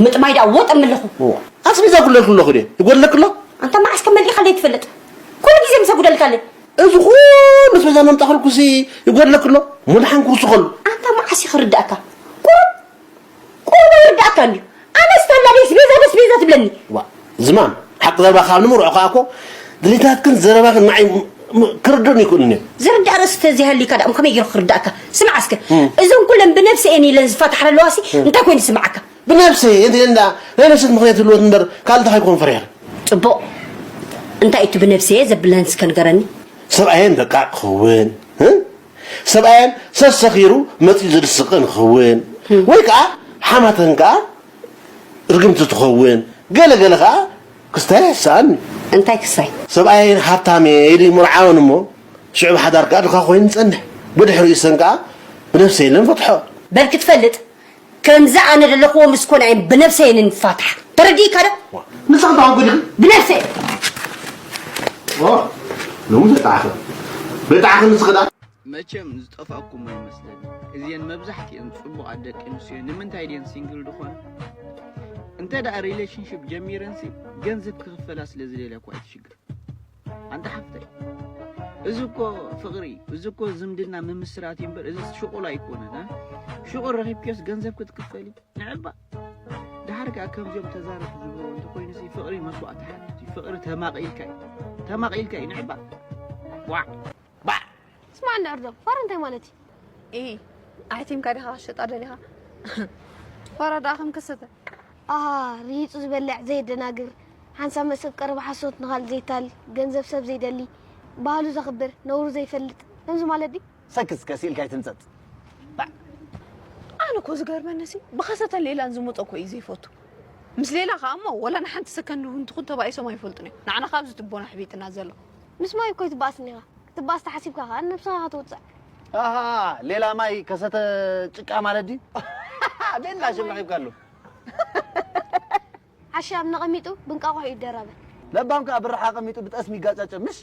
ምጥማይ ደኣ ወጠ እምለኹ። እዋ። ኣስቤዛ ክብለልኪ ኣለኹ ድየ? ይጎድለኪ ኣሎ? ኣንታ መዓስ ከ መሊእካለይ ትፈልጥ? ኩሉ ግዜ ምስ ኣጉደልካለይ። እዚ ኩሉ ኣስቤዛ መምጻእክልኩሲ ይጎድለኪ ኣሎ? እሞ ደሓን ክውስኸሉ። ኣንታ መዓስ እዩ ክርድኣካ? ቁሩብ ቁሩብ ይርድኣካ እንድዩ። ኣነስ ተላ ቤት ቤዛ በስ ቤዛ ትብለኒ። ዋ ዝማም፣ ሓቂ ዘረባ ካብ ንምርዖ ከኣ እኮ ድሌታትክን ዘረባክን ንዓይ ም- ም- ክርድኡኒ ይክእሉን እዮም። ዝርዳእ ርእሲ ተዘይሃልዩካ ደኣ ከመይ ገይሩ ክርዳእካ? ስምዓ እስከ፣ እዞም ኩለን ብነብሰ እየን ኢለን ዝፋታሓ ኣለዋሲ እንታይ ኮይኑ ዝስምዓካ? ብነብሰ እየን እንዳ ናይ ነብሰት ምኽንያት ህልወት እምበር ካልእ እንታይ ክኾን ፈሪሕካ? ጽቡቕ፣ እንታይ እቲ ብነብሰ እየ ዘብለን እስከ ንገረኒ። ሰብኣየን ደቃቕ ክኸውን እ? ሰብኣየን ሰሰኺሩ መጺኡ ዝድስቐ ንክኸውን ወይ ከዓ ሓማተን ከዓ ርግምቲ ትኸውን፣ ገለ ገለ ከዓ ክስታይ ኣይስኣን። እንታይ ክስታይ? ሰብኣየን ሃብታም እየ ኢሉ ይምርዓወን እሞ ሽዑ ብሓዳር ከዓ ድኻ ኮይኑ ይጸንሕ። ብድሕሪኡ ሰን ከዓ ብነፍሰ የለን ፈትሖ። በል ክትፈልጥ ከምዚ ኣነ ዘለኽዎ ምስ ኮነ እየን ብነፍሰ እየን ንፋታሕ። ተረዲእካ ዶ? ንስኻ ተዋጉድ ኢኺ። ብነፍሰ ኦ፣ ሎሚ ተጣዕኸ። በጣዕኸ ንስኻ ደኣ። መቸም ዝጠፋእኩም ኣይመስለኒ። እዚአን መብዛሕትአን ጽቡቓት ደቂ ኣንስትዮ ንምንታይ ድየን ሲንግል ዝኾና? እንተ ደኣ ሪሌሽንሺፕ ጀሚረንሲ ገንዘብ ክኽፈላ ስለ ዝደልያ እኳ እዩ እቲ ሽግር። ኣንታ ሓፍተይ፣ እዚ እኮ ፍቕሪ፣ እዚ እኮ ዝምድና ምምስራት እዩ እምበር እዚ ሽቑል ኣይኮነን። እ? ሽቑል ረኺብክዮስ ገንዘብ ክትክፈሊ ንዕባ። ደሓር ከኣ ከምዚኦም ተዛረብቲ ዝብልዎ እንተኾይኑሲ ፍቕሪ መስዋእቲ ሓትት እዩ። ፍቕሪ ተማቒልካ እዩ። ተማቒልካ እዩ ንዕባ። ዋዕ። ባዕ። ስማዕ እንድዕር ዶ ፋራ እንታይ ማለት እዩ? ኢ ኣሕቲምካ ዲኻ ክትሸጣ ደሊኻ? ፋራ ደኣ ከም ከሰተ። ኣሃ ርሂጹ ዝበልዕ ዘየደናግር ሓንሳብ መስብ ቀረባ ሓሶት ንኻልእ ዘይታል ገንዘብ ሰብ ዘይደሊ ባህሉ ዘኽብር ነውሩ ዘይፈልጥ ከምዚ ማለት ድዩ? ሰክስ ከሲልካ ኣይትምጸጽ። ባዕ። ኣነ እኮ ዝገርመኒ ሲ ብኸሰተን ሌላን ዝመጾ እኮ እዩ ዘይፈቱ። ምስ ሌላ ከኣ እሞ ወላ ንሓንቲ ሰከንድ እውን ትኹን ተባኢሶም ኣይፈልጡን እዮም። ንዓና ካብዚ ትቦና ኣሕቢጥና ዘሎ። ምስ ማይ እኮ ኣይትበኣስን ኢኻ። ክትበኣስ ተሓሲብካ ከኣ ነብስኻ ኢኻ ትውጽዕ። ኣሃ ሌላ ማይ ከሰተ ጭቃ ማለት ድዩ? ቤላ ሽም ረኺብካሉ። ዓሻ ኣብ ነቐሚጡ ብእንቃቑሖ እዩ ይደራበ። ለባም ከኣ ብራሓ ኣቐሚጡ ብጠስሚ ይጋጫጨ ምሽ?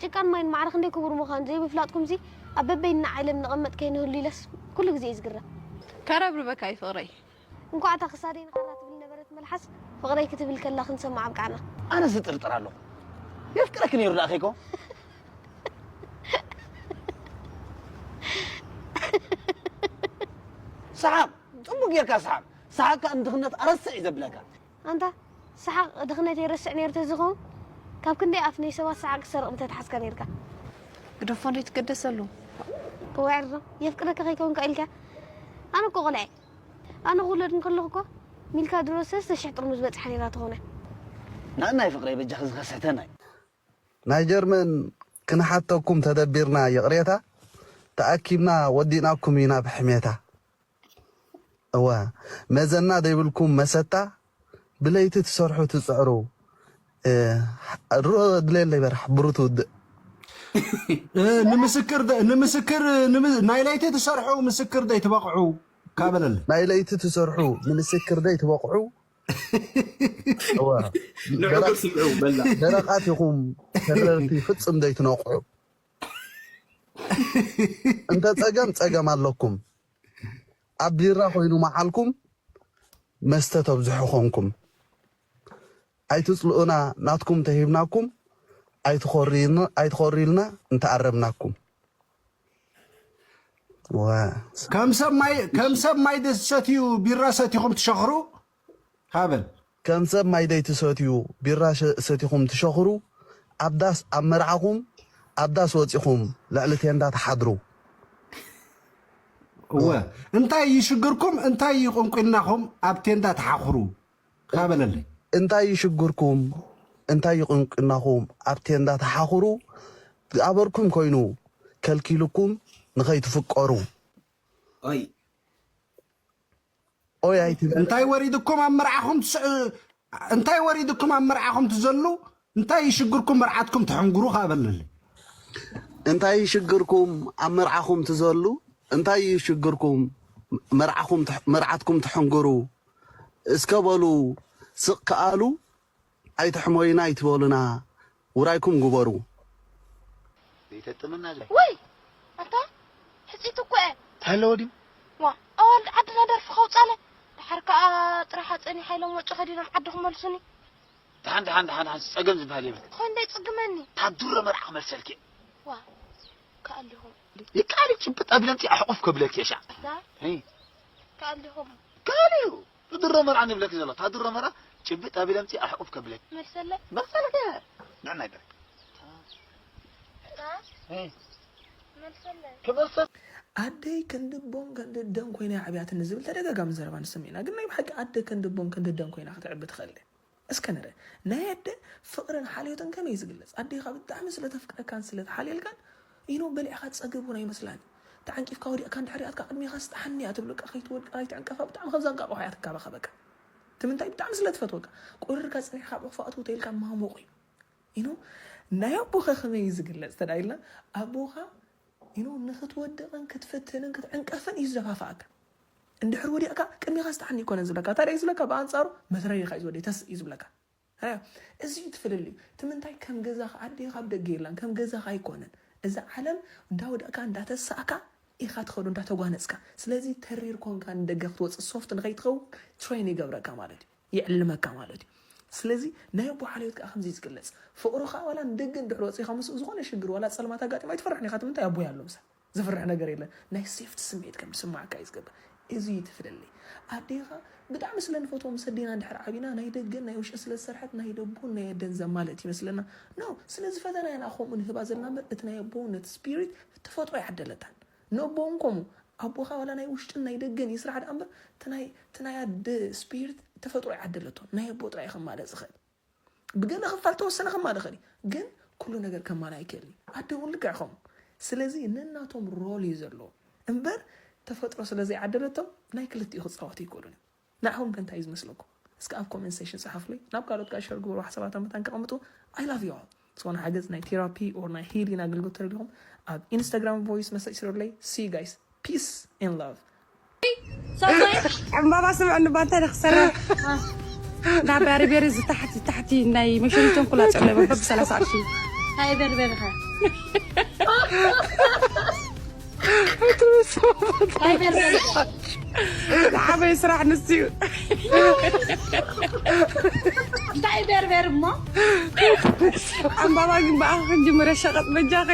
ጭቃን ማይን ማዕረ ክንደይ ክቡር ምዃኑ ዘይምፍላጥኩምሲ ኣብ በበይንና ዓለም ንቐመጥ ከይንህሉ ኢለስ ኩሉ ግዜ እየ ዝግረም። ከረብርበካ እዩ ፍቕረይ። እንኳዕ እታ ክሳደይ ንኻራ ትብል ነበረት መልሓስ ፍቕረይ ክትብል ከላ ክንሰምዓ ኣብቃዕና። ኣነ ዝጥርጥር ኣለኹ። የፍቅረኪ ነይሩ ደኣ ከይኮ? ሰሓቕ፣ ጽቡቕ ጌርካ ሰሓቕ። ሰሓቕካ ንድኽነት ኣረስዕ እዩ ዘብለካ። ኣንታ ሰሓቕ ድኽነተይ ረስዕ ነይሩ ተዝኸውን ካብ ክንደይ ኣፍ ናይ ሰባት ሰሓቕ ክትሰርቕ ምተትሓዝካ ነይርካ። ግደፎ እንዶ ይትገደሰሉ። እዋይ ዕርዶ የፍቅረካ ከይከውንካ ኢልካ። ኣነ እኮ ቆልዐ ኣነ ክውለድ እንከለኹ እኮ ሚልካ ድሮ ሰለስተ ሽሕ ጥርሙዝ በጽሓ ነይራ ትኾነ። ናናይ ፍቕረይ በጃኺ ዝኸስሕተናይ። ናይ ጀርመን ክንሓተኩም ተደቢርና ይቕሬታ ተኣኪብና ወዲእናኩም ኢና ብሕሜታ። እወ መዘና ዘይብልኩም መሰታ ብለይቲ ትሰርሑ ትጽዕሩ። እ፣ ድሮ ድሌለይ በራሕ ብሩ ትውድእ። እ፣ ንምስክር ደ- ንምስክር ንምስ- ናይ ለይቲ ትሰርሑ ምስክር ደይ ትበቕዑ ካበለለ ናይ ለይቲ ትሰርሑ ንምስክር ደይ ትበቕዑ። እወ። ንዕኡ ደረቕ- ስምዑ በላ። ደረቓት ኢኹም ተረርቲ ፍጽም ደይ ትነቕዑ። እንተ ጸገም ጸገም ኣለኩም። ኣብ ቢራ ኮይኑ መዓልኩም መስተ ተብዝሑ ኾንኩም። ኣይትጽልኡና ናትኩም ተሂብናኩም ኣይትኾርዩና- ኣይትኾርዩልና እንተኣረምናኩም። ወ- ከም ሰብ ማይ ከም ሰብ ማይ ደሰትዩ ቢራ ሰቲኹም ትሸኽሩ ሃበል ከም ሰብ ማይ ደይትሰትዩ ቢራ ሸ- ሰቲኹም ትሸኽሩ ኣብ ዳስ ኣብ መርዓኹም ኣብ ዳስ ወጺኹም ልዕሊ ቴንዳ ትሓድሩ። እወ እንታይ ይሽግርኩም እንታይ ይቆንቁናኹም ኣብ ቴንዳ ትሓኽሩ ሃበለለይ እንታይ ይሽግርኩም እንታይ ይቆንቁናኹም ኣብ ቴንዳ ትሓኽሩ ዝኣበርኩም ኮይኑ ከልኪልኩም ንኸይትፍቀሩ ኦይ ኦይ ኣይትበል እንታይ ወሪድኩም ኣብ መርዓኹም ትስ- እንታይ ወሪድኩም ኣብ መርዓኹም ትዘሉ እንታይ ይሽግርኩም መርዓትኩም ትሕንግሩ ከኣ በልልኝ እንታይ ይሽግርኩም ኣብ መርዓኹም ትዘሉ እንታይ ይሽግርኩም መርዓኹም ትሕ- መርዓትኩም ትሕንግሩ እስከ በሉ ስቕ ከኣሉ ኣይትሕመዩና ኣይትበሉና ውራይኩም ግበሩ። ዘይተጥምና እዛ። ወይ ኣታ ሕፂት እኮ እየ። ተሃለወ ድዩ? ዋ ኣዋልድ ዓድና ደርፊ ከውፃለ ድሓር ከዓ ጥራሕ ኣፀኒሓ ኢሎም ወጪ ከዲኖም ዓዲ ክመልሱኒ። ደሓን ደሓን ደሓን ደሓን ጸገም ዝበሃል የብልካ። ኾይ እንደ ይፅግመኒ። ካብ ድሮ መርዓ ክመልሰልኪ እየ። ዋ ከኣሊኹም። ይቃል ጭብጥ ኣብለምፂ ኣሕቑፍ ከብለኪ እየ ሻዕ። ዳ? ሄይ። ከኣሊኹም። ከኣሊ እዩ። ድሮ መርዓ ንብለኪ ዘሎ፣ እታ ድሮ መርዓ ጭብጥ ኣቢለ ኣምጺ ኣሕቁፍ ከብለኪ። መልሰለይ። መልሰልኪ። ንዕናይ በል። ታ-፣ እ። መልሰለይ። ክመልሰ-፣ ኣደይ ክንዲ ቦን ክንዲ ደን ኮይና እያ ዓብያትኒ ዝብል ተደጋጋሚ ዘረባ ንሰምዕ ኢና። ግን ናይ ብሓቂ ኣደ ክንዲ ቦን ክንዲ ደን ኮይና ክትዕቢ ትኽእል ድያ? እስከ ንርእ። ናይ ኣደ ፍቕርን ሓልዮትን ከመይ እዩ ዝግለጽ? ኣዴኻ ብጣዕሚ ስለ ተፍቅረካን ስለ ትሓልየልካን፣ ኢኖ በሊዕኻ ትጸግብ እውን ኣይመስላን እዩ። ተዓንቂፍካ ወዲቕካ እንድሕር ሪኣትካ ቅድሜኻ ስጥሓኒ እያ ትብለካ፣ ከይትወድቃ ከይትዕንቀፋ ብጣዕሚ ከም ዛንቃቑሖ እያ ትካባኸበካ። እቲ ምንታይ? ብጣዕሚ ስለ ትፈትወካ። ቁርርካ ጸኒሕካ ኣብ ዕቑፋ እትውተ ኢልካ ማሞቕ እዩ። ኢኖ ናይ ኣቦኻ ከመይ እዩ ዝግለጽ ተዳ ኢልና፣ ኣቦኻ ኢኖ ንክትወድቕን ክትፍትንን ክትዕንቀፍን እዩ ዝደፋፍኣካ። እንድሕር ወዲቕካ ቅድሜኻ ስጥሓኒ ኣይኮነን ዝብለካ። እንታይ ደኣ እዩ ዝብለካ? ብኣንጻሩ መትረሪኻ እዩ ዝወደይ፣ ተስእ እዩ ዝብለካ። ሃያ፣ እዚ እዩ እቲ ፍልልዩ። እቲ ምንታይ ከም ገዛኻ ኣዴኻ ኣብ ደገ የላን፣ ከም ገዛኻ ኣይኮነን። እዛ ዓለም እንዳወደቕካ እንዳተሳእካ ኢኻ ትኸዶ እንዳተጓነጽካ። ስለዚ ተሪር ኮንካ ንደገ ክትወጽእ ሶፍት ንኸይትኸውን ትሬን ይገብረካ ማለት እዩ። የዕልመካ ማለት እዩ። ስለዚ ናይ ኣቦ ሓልዮት ከኣ ከምዚ እዩ ዝግለጽ። ፍቕሩ ከኣ ዋላ ንደገ እንድሕር ወጺእካ ምስኡ ዝኾነ ሽግር ዋላ ጸልማት ኣጋጢሙ ኣይትፈርሕን ኢኻ። እቲ ምንታይ ኣቦይ ኣሎ ምሳይ። ዘፍርሕ ነገር የለን። ናይ ሴፍቲ ስምዒት ከም ዝስምዓካ እዩ ዝገብር። እዚ እዩ እቲ ፍልልይ። ኣዴኻ ብጣዕሚ ስለ ንፈትዎ ምስ ኣዴና እንድሕር ዓቢና ናይ ደገን ናይ ውሽጢ ስለ ዝሰርሐት ናይ ደቦን ናይ ኣደን ዘማልእት ይመስለና። ኖ፣ ስለ ዝፈተና ኢና ከምኡ ንህባ ዘለና እምበር እቲ ናይ ኣቦ ነቲ ስፒሪት ተፈጥሮ ኣይዓደለታን። ነቦ እውን ከምኡ። ኣቦኻ ዋላ ናይ ውሽጥን ናይ ደገን ይስራሕ ደኣ እምበር እቲ ናይ፣ እቲ ናይ ኣደ ስፒሪት ተፈጥሮ ኣይዓደለቶን። ናይ ኣቦ ጥራይ እዩ ከማልእ ዝኽእል። ብገለ ክፋል ተወሰነ ከማልእ ይኽእል እዩ። ግን ኩሉ ነገር ከማልእ ኣይክእልን እዩ። ኣደ እውን ልክዕ ከምኡ። ስለዚ ነናቶም ሮል እዩ ዘለዎ። እምበር ተፈጥሮ ስለ ዘይዓደለቶም ናይ ክልቲኡ ክጻወቱ ኣይክእሉን እዮም። ንዓኹም ከ እንታይ እዩ ዝመስለኩም? እስከ ኣብ ኮመንት ሴክሽን ጸሓፉለይ። ናብ ካልኦት ከኣ ሸር ግበሩ፣ ሓሳባትን መታን ከቐምጡ። I love you all። ዝኾነ ሓገዝ ናይ ቴራፒ ኦር ናይ ሂሊን ኣገልግሎት ተደሊኹም ኣብ ኢንስታግራም ቮይስ መሰጅ ስረለይ። See you guys. Peace and love. ዕምባባ ስምዕኒ እባ እንታይ ዶ ክሰርሕ? ናብ በርበረ እዚ ታሕቲ ታሕቲ ናይ መሸኒቶም ኩላ ጸለበ በብ ሰላሳ ቅርሺ። እንታይ በርበረ ኸ? እንታይ በርበረ ኸ? ዝዓበየ ስራሕ ንሱ እዩ። እንታይ በርበረ እሞ? ዕምባባ ግን ብኣኺ ክንጅምር እየ ሸቐጥ በጃኺ።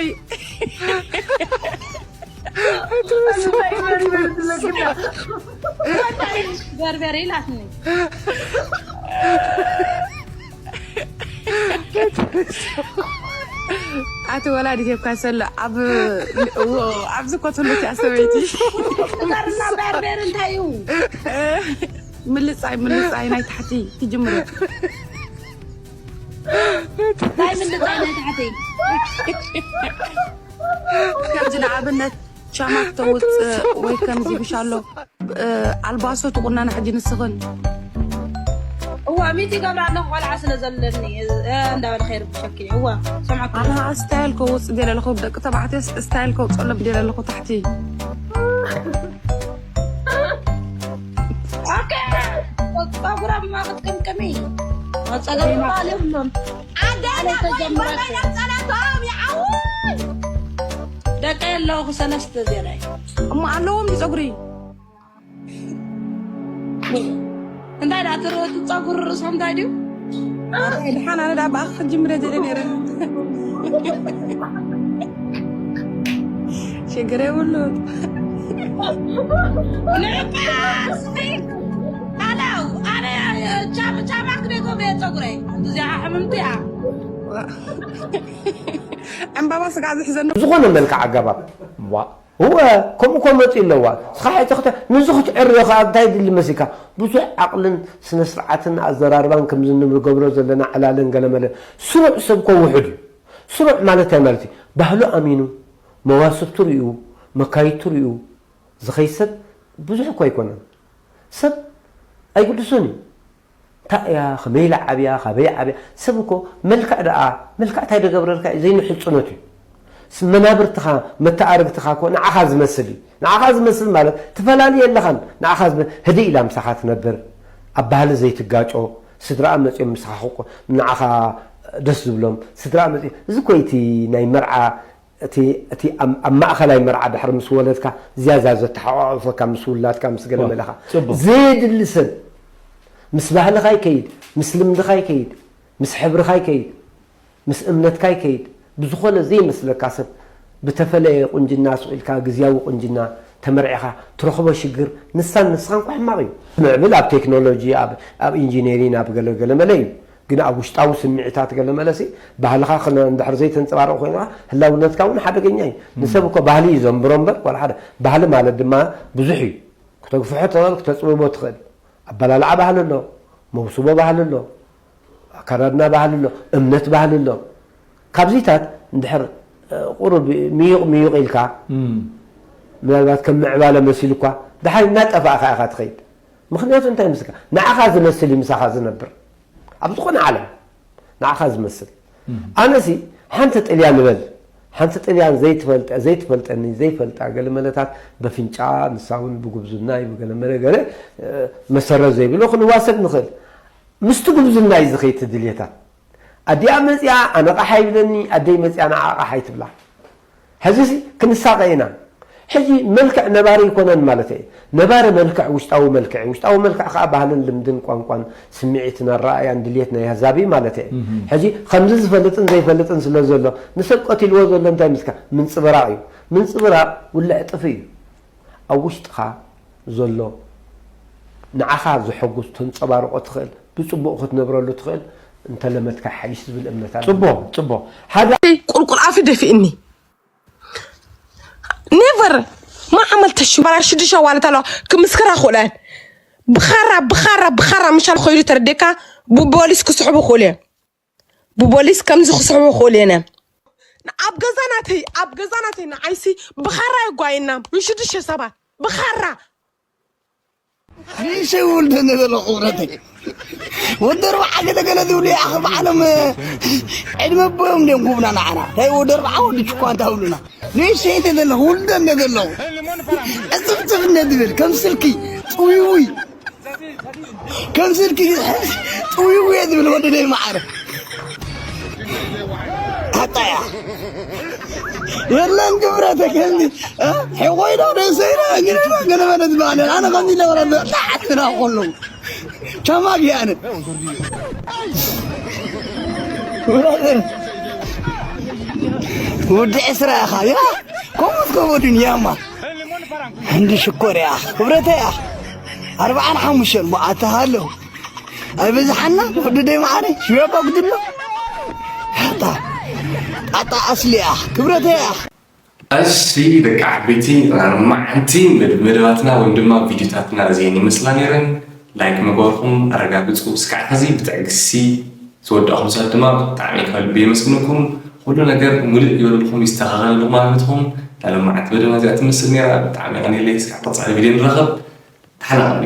በርበረ ኢላትኒ። ኣቲ ወላዲት እኳ ሰለ ኣብ እዎ ኣብዚ እኮ ትህሉ እያ ሰበይቲ። በርና በርበረ እንታይ እዩ? ምልጻይ ምልጻይ ናይ ታሕቲ ትጅምር። እንታይ ምልጻይ ናይ ታሕቲ? ከምዚ ንኣብነት ቻማ ክተውፅእ ወይ ከምዚ ብሻሎ ኣልባሶ ትቁነና ሕጂ ንስኽን። እዋ ሚቲ ይገብራ ኣለኹ ቆልዓ ስለ ዘለኒ እንዳበለ ከይርብሸኪ እዋ ሰምዓኩ። ኣነ ስታይል ከውፅእ ደለ ኣለኹ ደቂ ተባዕትዮ ስታይል ከውፅሎም ደለ ኣለኹ ታሕቲ። ኦኬ ፀጉሮም ክትቅምቅሚ ፀገም ይብሎም። ደቂ ኣለኹ ሰለስተ ዜናይ እሞ ኣለዎም ድዩ ፀጉሪ? እንታይ ደኣ እቲ ርእሱ ፀጉሪ ርእሶም እንታይ ድዩ? ኣይ ድሓን ኣነ ደኣ ብኣኺ ክጅምር እየ ደልየ ነይረ። ሽግር የብሉን። ንዕቃስ ሃለው ኣነ ቻማ ቻማ ክደጎም እየ ፀጉረይ እዚኣ ሕምምቲ እያ። ዕምባባ ስጋዕ ዝሕዘኒ። ዝኾነ መልክዕ ኣገባብ ዋ እወ ከምኡ እኮ መፂኡ ኣለዋ ስኻ ሕተኽተ ንዚ ክትዕርዮ ከዓ እንታይ ድሊ መሲልካ ብዙሕ ዓቕልን ስነ ስርዓትን ኣዘራርባን ከምዚ ንገብሮ ዘለና ዕላልን ገለመለ ስሩዕ ሰብ እኮ ውሑድ እዩ ስሩዕ ማለት እንታይ ማለት እዩ ባህሉ ኣሚኑ መዋስብቱ ሪኡ መካይድቱ ሪኡ ዝኸይድ ሰብ ብዙሕ እኮ ኣይኮነን ሰብ ኣይግድሶን እዩ እንታይ እያ ከመይ ኢላ ዓብያ ካበይ ዓብያ ሰብ እኮ መልክዕ ደኣ መልክዕ እንታይ ደገብረልካ እዩ ዘይንሕጽኖት እዩ መናብርትኻ መተኣርግትኻ እኮ ንዓኻ ዝመስል እዩ ንዓኻ ዝመስል ማለት ትፈላሊ የለኻን ንዓኻ ህድእ ኢላ ምሳኻ ትነብር ኣብ ባህሊ ዘይትጋጮ ስድራኣ መፅኦም ምሳኻ ንዓኻ ደስ ዝብሎም ስድራኣ መፅኦም እዚ እኮ እቲ ናይ መርዓ እቲ እቲ ኣብ ማእኸላይ መርዓ ድሕሪ ምስ ወለድካ ዝያዳ ዘተሓቋቑፈካ ምስ ውላድካ ምስ ገለ መለኻ ዘየድሊ ሰብ ምስ ባህልኻ ይከይድ ምስ ልምድኻ ይከይድ ምስ ሕብርኻ ይከይድ ምስ እምነትካ ይከይድ ብዝኾነ ዘይመስለካ ሰብ ብተፈለየ ቁንጅና ስቕ ኢልካ ግዝያዊ ቁንጅና ተመርዒኻ ትረኽቦ ሽግር ንሳን ንስኻን እኳ ሕማቕ እዩ። ምዕብል ኣብ ቴክኖሎጂ፣ ኣብ፣ ኣብ ኢንጂነሪን፣ ኣብ ገለ ገለ መለ እዩ። ግን ኣብ ውሽጣዊ ስምዒታት ገለ መለሲ ባህልኻ ክነ-፣ እንድሕር ዘይተንጸባርቕ ኮይንኻ ህላውነትካ እውን ሓደገኛ እዩ። ንሰብ እኮ ባህሊ እዩ ዘንብሮ እምበር ዋላ ሓደ። ባህሊ ማለት ድማ ብዙሕ እዩ። ክተግፍሖ ትኽእል፣ ክተጽብቦ ትኽእል። ኣበላልዓ ባህሊ ኣሎ፣ መውስቦ ባህሊ ኣሎ፣ ኣከዳድና ባህሊ ኣሎ፣ እምነት ባህሊ ኣሎ። ካብዚታት እንድሕር፣ እ፣ ቁሩብ ምዩቕ ምዩቕ ኢልካ፣ ምናልባት ከም ምዕባለ መሲሉ እኳ፣ ደሓር እናጠፋእካ ኢኻ ትኸይድ። ምኽንያቱ እንታይ ምስልካ? ንዓኻ ዝመስል እዩ ምሳኻ ዝነብር። ኣብ ዝኾነ ዓለም ንዓኻ ዝመስል። ኣነሲ ሓንቲ ጥልያን ንበል፣ ሓንቲ ጥልያን ዘይትፈልጠ-፣ ዘይትፈልጠኒ፣ ዘይፈልጣ ገለ መለታት በፍንጫ፣ ንሳ እውን ብጉብዝናይ፣ ብገለ መለ ገለ፣ እ፣ መሰረት ዘይብሎ ክንዋሰብ ንኽእል። ምስቲ ጉብዝናይ ዝኸይድ ድልየታት። ኣዲኣ መጺኣ ኣነ ቃሕ ኣይብለኒ፣ ኣደይ መጺኣ ንዓ ቃሕ ኣይትብላ። ሕዚሲ ክንሳቐ ኢና። ሕጂ መልክዕ ነባሪ ኣይኮነን ማለት እየ። ነባሪ መልክዕ ውሽጣዊ መልክዕ እዩ። ውሽጣዊ መልክዕ ከኣ ባህልን ልምድን ቋንቋን ስምዒትን ኣረኣእያን ድልየት ናይ ኣህዛብ እዩ ማለት እየ። ሕጂ ከምዚ ዝፈልጥን ዘይፈልጥን ስለ ዘሎ ንሰብ ቀቲልዎ ዘሎ እንታይ ምስካ? ምንጽብራቕ እዩ። ምንጽብራቕ ውልዕ ጥፍ እዩ። ኣብ ውሽጥኻ ዘሎ ንዓኻ ዘሐጉስ ተንጸባርቆ ትኽእል፣ ብጽቡቕ ክትነብረሉ ትኽእል እንተለመድካ ሓይሽ ዝብል እምነት ኣሎ። ጽቡቕ፣ ጽቡቕ። ሓደ ቁልቁል ኣፊ ደፊእኒ። ኔቨር ማዓመል ተሽባራር ሽዱሽተ ዋለት ኣለዋ ክምስክራ ክእለን ብኻራ ብኻራ ብኻራ ምሻል ኮይሉ ተረዴካ ብቦሊስ ክስሕቡ ክእሉ እዮም። ብቦሊስ ከምዚ ክስሕቡ ክእሉ እዮም። ኣብ ገዛ ናተይ ኣብ ገዛ ናተይ ንዓይሲ ብኻራ የጓየና ብሽዱሽተ ሰባት ብኻራ ንእሽተይ ውልደ እንደ ዘሎ ክብረተይ ወዲ ኣርባዓ ገለ ገለ ዝብሉ ይኣኽል ብዓሎም ዕድመ ኣቦዮም እንድዮም ክህቡና ንዓና እንታይ ወዲ ኣርባዓ ወዲ ችኳ እንታይ ይብሉና ንእሽተይ እንደ ዘሎ ውልደ እንደ ዘሎ ዕፅፍፅፍ እንደ ዝብል ከም ስልኪ ጥውይውይ ከም ስልኪ ጥውይውይ እየ ዝብል ወዲ ደይ መዓረ ኣጣያ የለን ክብረተ ከምዚ ሕቆይዶ ደሰይዶ ግነዶ ገለመለ ዝበሃለ ኣነ ከምዚ ለበረ ብጣዕት ክዳ ከለዉ ቻማግ ኣነ ወዲ ዕስራ ኢኻ ያ ከምኡት ከበዱን ያማ ሕንዲ ሽኮር እያ ክብረተ እያ ኣርብዓን ሓሙሽተን ብኣታ ሃለው ኣይበዝሓና ወዲ ደይ መዓረ ሽያባ ጉድሎ ኣታ ኣታ ኣስሊ እያ ክብረተ እያ እሺ ደቂ ዓበይቲ ኣርማዓንቲ መደባትና ወይ ድማ ቪዲዮታትና እዚአን ይመስላ ነይረን ላይክ ምግባርኩም ኣረጋግፁ እስካዕ ሕዚ ብትዕግስቲ ዝወዳእኹም ሰባት ድማ ብጣዕሚ ካብ ልቢ የመስግነኩም ኩሉ ነገር ሙሉእ ይበልልኩም ይስተኻኸለልኩም ማለት ንትኹም እታ ለማዓት መደብና እዚኣ ትመስል ነይራ ብጣዕሚ ቀኒለይ እስካዕ ቀፃሊ ቪድዮ ንራኸብ ተሓናቐሉ